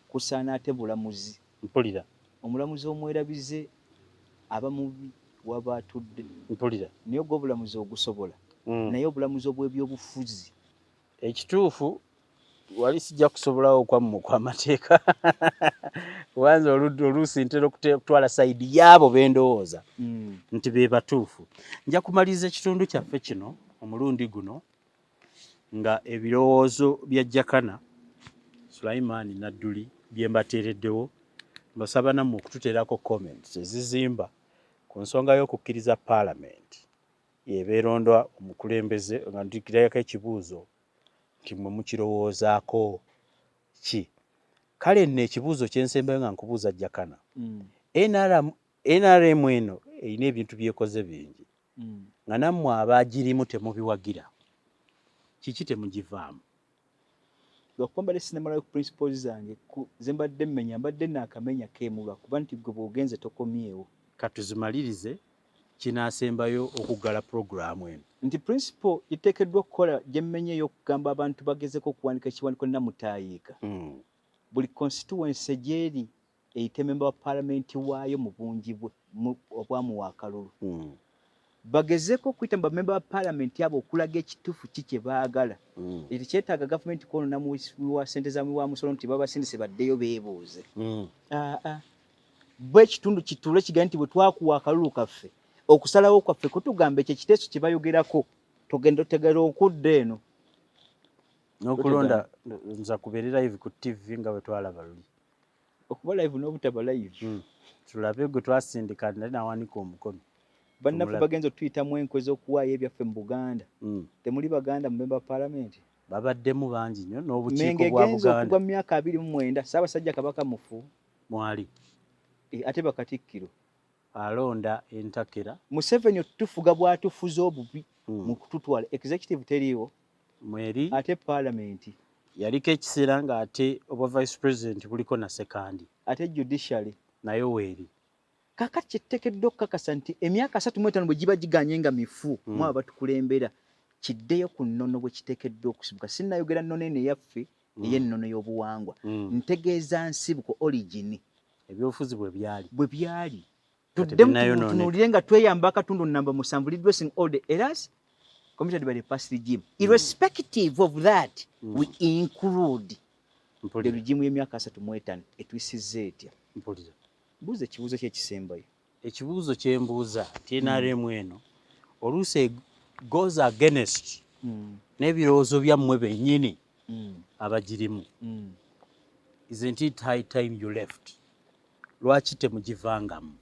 kusaana ate bulamuzi. Mpulira. Omulamuzi omwerabize aba mubi waba atudde. Mpulira. Naye ogw'obulamuzi ogusobola. Naye obulamuzi obw'ebyobufuzi. Ekituufu wali sijja kusobolawo okwammwe okw'amateeka kuba nze oluusi ntera okutwala sayidi y'abo be ndowooza nti be batuufu. Nja kumaliriza ekitundu kyaffe kino omulundi guno nga ebirowoozo bya Jakana Sulaiman Nadduli bye mbateereddewo, mbasaba nammwe okututeerako comments ezizimba ku nsonga y'okukkiriza Palamenti y'eba eronda omukulembeze nga ntikirako ekibuuzo nti mmwe mukirowoozaako ki? Kale nno ekibuuzo kye nsembayo nga nkubuuza Jakana, NRM eno erina ebintu by'ekoze bingi nga nammwe abagirimu temubiwagira, kiki temugivaamu? Lwakuba mbadde sinnamalayo ku principles zange ze mbadde mmenya, mbadde naakamenya keemu lwakuba nti ggwe bw'ogenze tokomyewo. Katuzimalirize kinaasembayo okuggala pulogulaamu eno. Nti principle gyetuteekeddwa okukola gye mmenye ey'okugamba abantu bagezeeko okuwandiika ekiwandiiko nnamutaayiika buli constituency gy'eri eyite memba wa palamenti waayo mu bungi bwe obwamuwa akalulu mm. bagezeeko okuyita mu bamemba ba palamenti abo okulaga ekituufu ki kye baagala mm. ekyo kyetaaga gavumenti kwonona muwi wa ssente za muwi wa musolo nti babasindise baddeyo beebuuze mm. ah, ah. bo ekitundu kituule kigambe nti bwe twakuwa akalulu kaffe okusalawo kwaffe kutugamba ekyo ekiteeso kye bayogerako togenda otegera okudda eno n'okulonda nza kubeere live ku tv nga bwe twalaba luli okuba live n'obutaba live hmm. Tulabe gwe twasindika nali nawanika omukono. Bannaffe bagenze otuyitamu enkwe z'okuwaayo ebyaffe mu Buganda. Temuli Baganda mu memba palamenti? Babaddemu bangi nnyo n'obukiiko bwa Buganda. Okugwa mu myaka 29 Ssaabasajja Kabaka mufu. Mwali. E, ate bakatikkiro. Alonda entakera. Museveni otufuga bw'atufuze obubi mu kututwala. Executive teriiwo. Mweri. Ate palamenti. Yaliko ekiseera ng'ate obwa vice president buliko na Ssekandi. Ate judiciary. Nayo weeri. Kaakati kye tuteekeddwa okukakasa nti emyaka 35 bwe giba giganye nga mifu mu abo abatukulembera, kiddeyo ku nnono bwe kiteekeddwa okusibuka. Sinnayogera nnono eno eyaffe ey'ennono y'obuwangwa. Ntegeeza nsibuko, origin. Ebyobufuzi bwe byali. Bwe byali. Tuddemu tutunuulire nga tweyamba akatundu nnamba 7 redressing all the errors committed by the past regime. Irrespective of that, we include the regime y'emyaka 35 etuyisizza etya? Mpulira. Buuza ekibuuzo kye ekisembayo. Ekibuuzo kye mbuuza nti NRM eno oluusi goes against n'ebirowoozo byammwe bennyini abagirimu. Isn't it high time you left? Lwaki temugivangamu?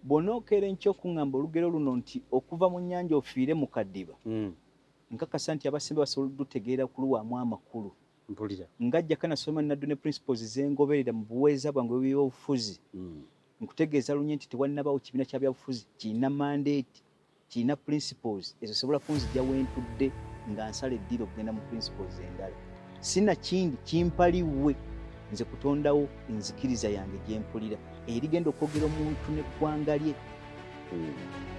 Bw'onookeera enkya okuŋŋamba olugero luno nti okuva mu nnyanja ofiire mu kadiba, nkakasa nti abasinga basobola olutegeera okuluwaamu amakulu. Mpulira. Nga Jakana Sulaiman Naddu ne principles ze ngoberera mu buweereza bwange obw'ebyobufuzi, nkutegeeza lunye nti tewannabaawo kibiina kya byabufuzi kirina mandate, kirina principles ezisobola kunzigya we ntudde nga nsala eddiiro okugenda mu principles endala. Sinakindi kimpaliwe nze kutondawo enzikiriza yange gye mpulira erigenda okwogera omuntu n'eggwanga lye.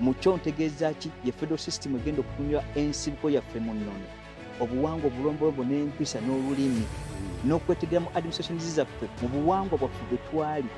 Mu kyo ntegeeza ki? Ye federal system egenda okukuumira ensibuko yaffe mu nnono, obuwangwa, obulombolombo n'empisa n'olulimi n'okwetegera mu administrations zaffe mu buwangwa bwaffe bwe twali.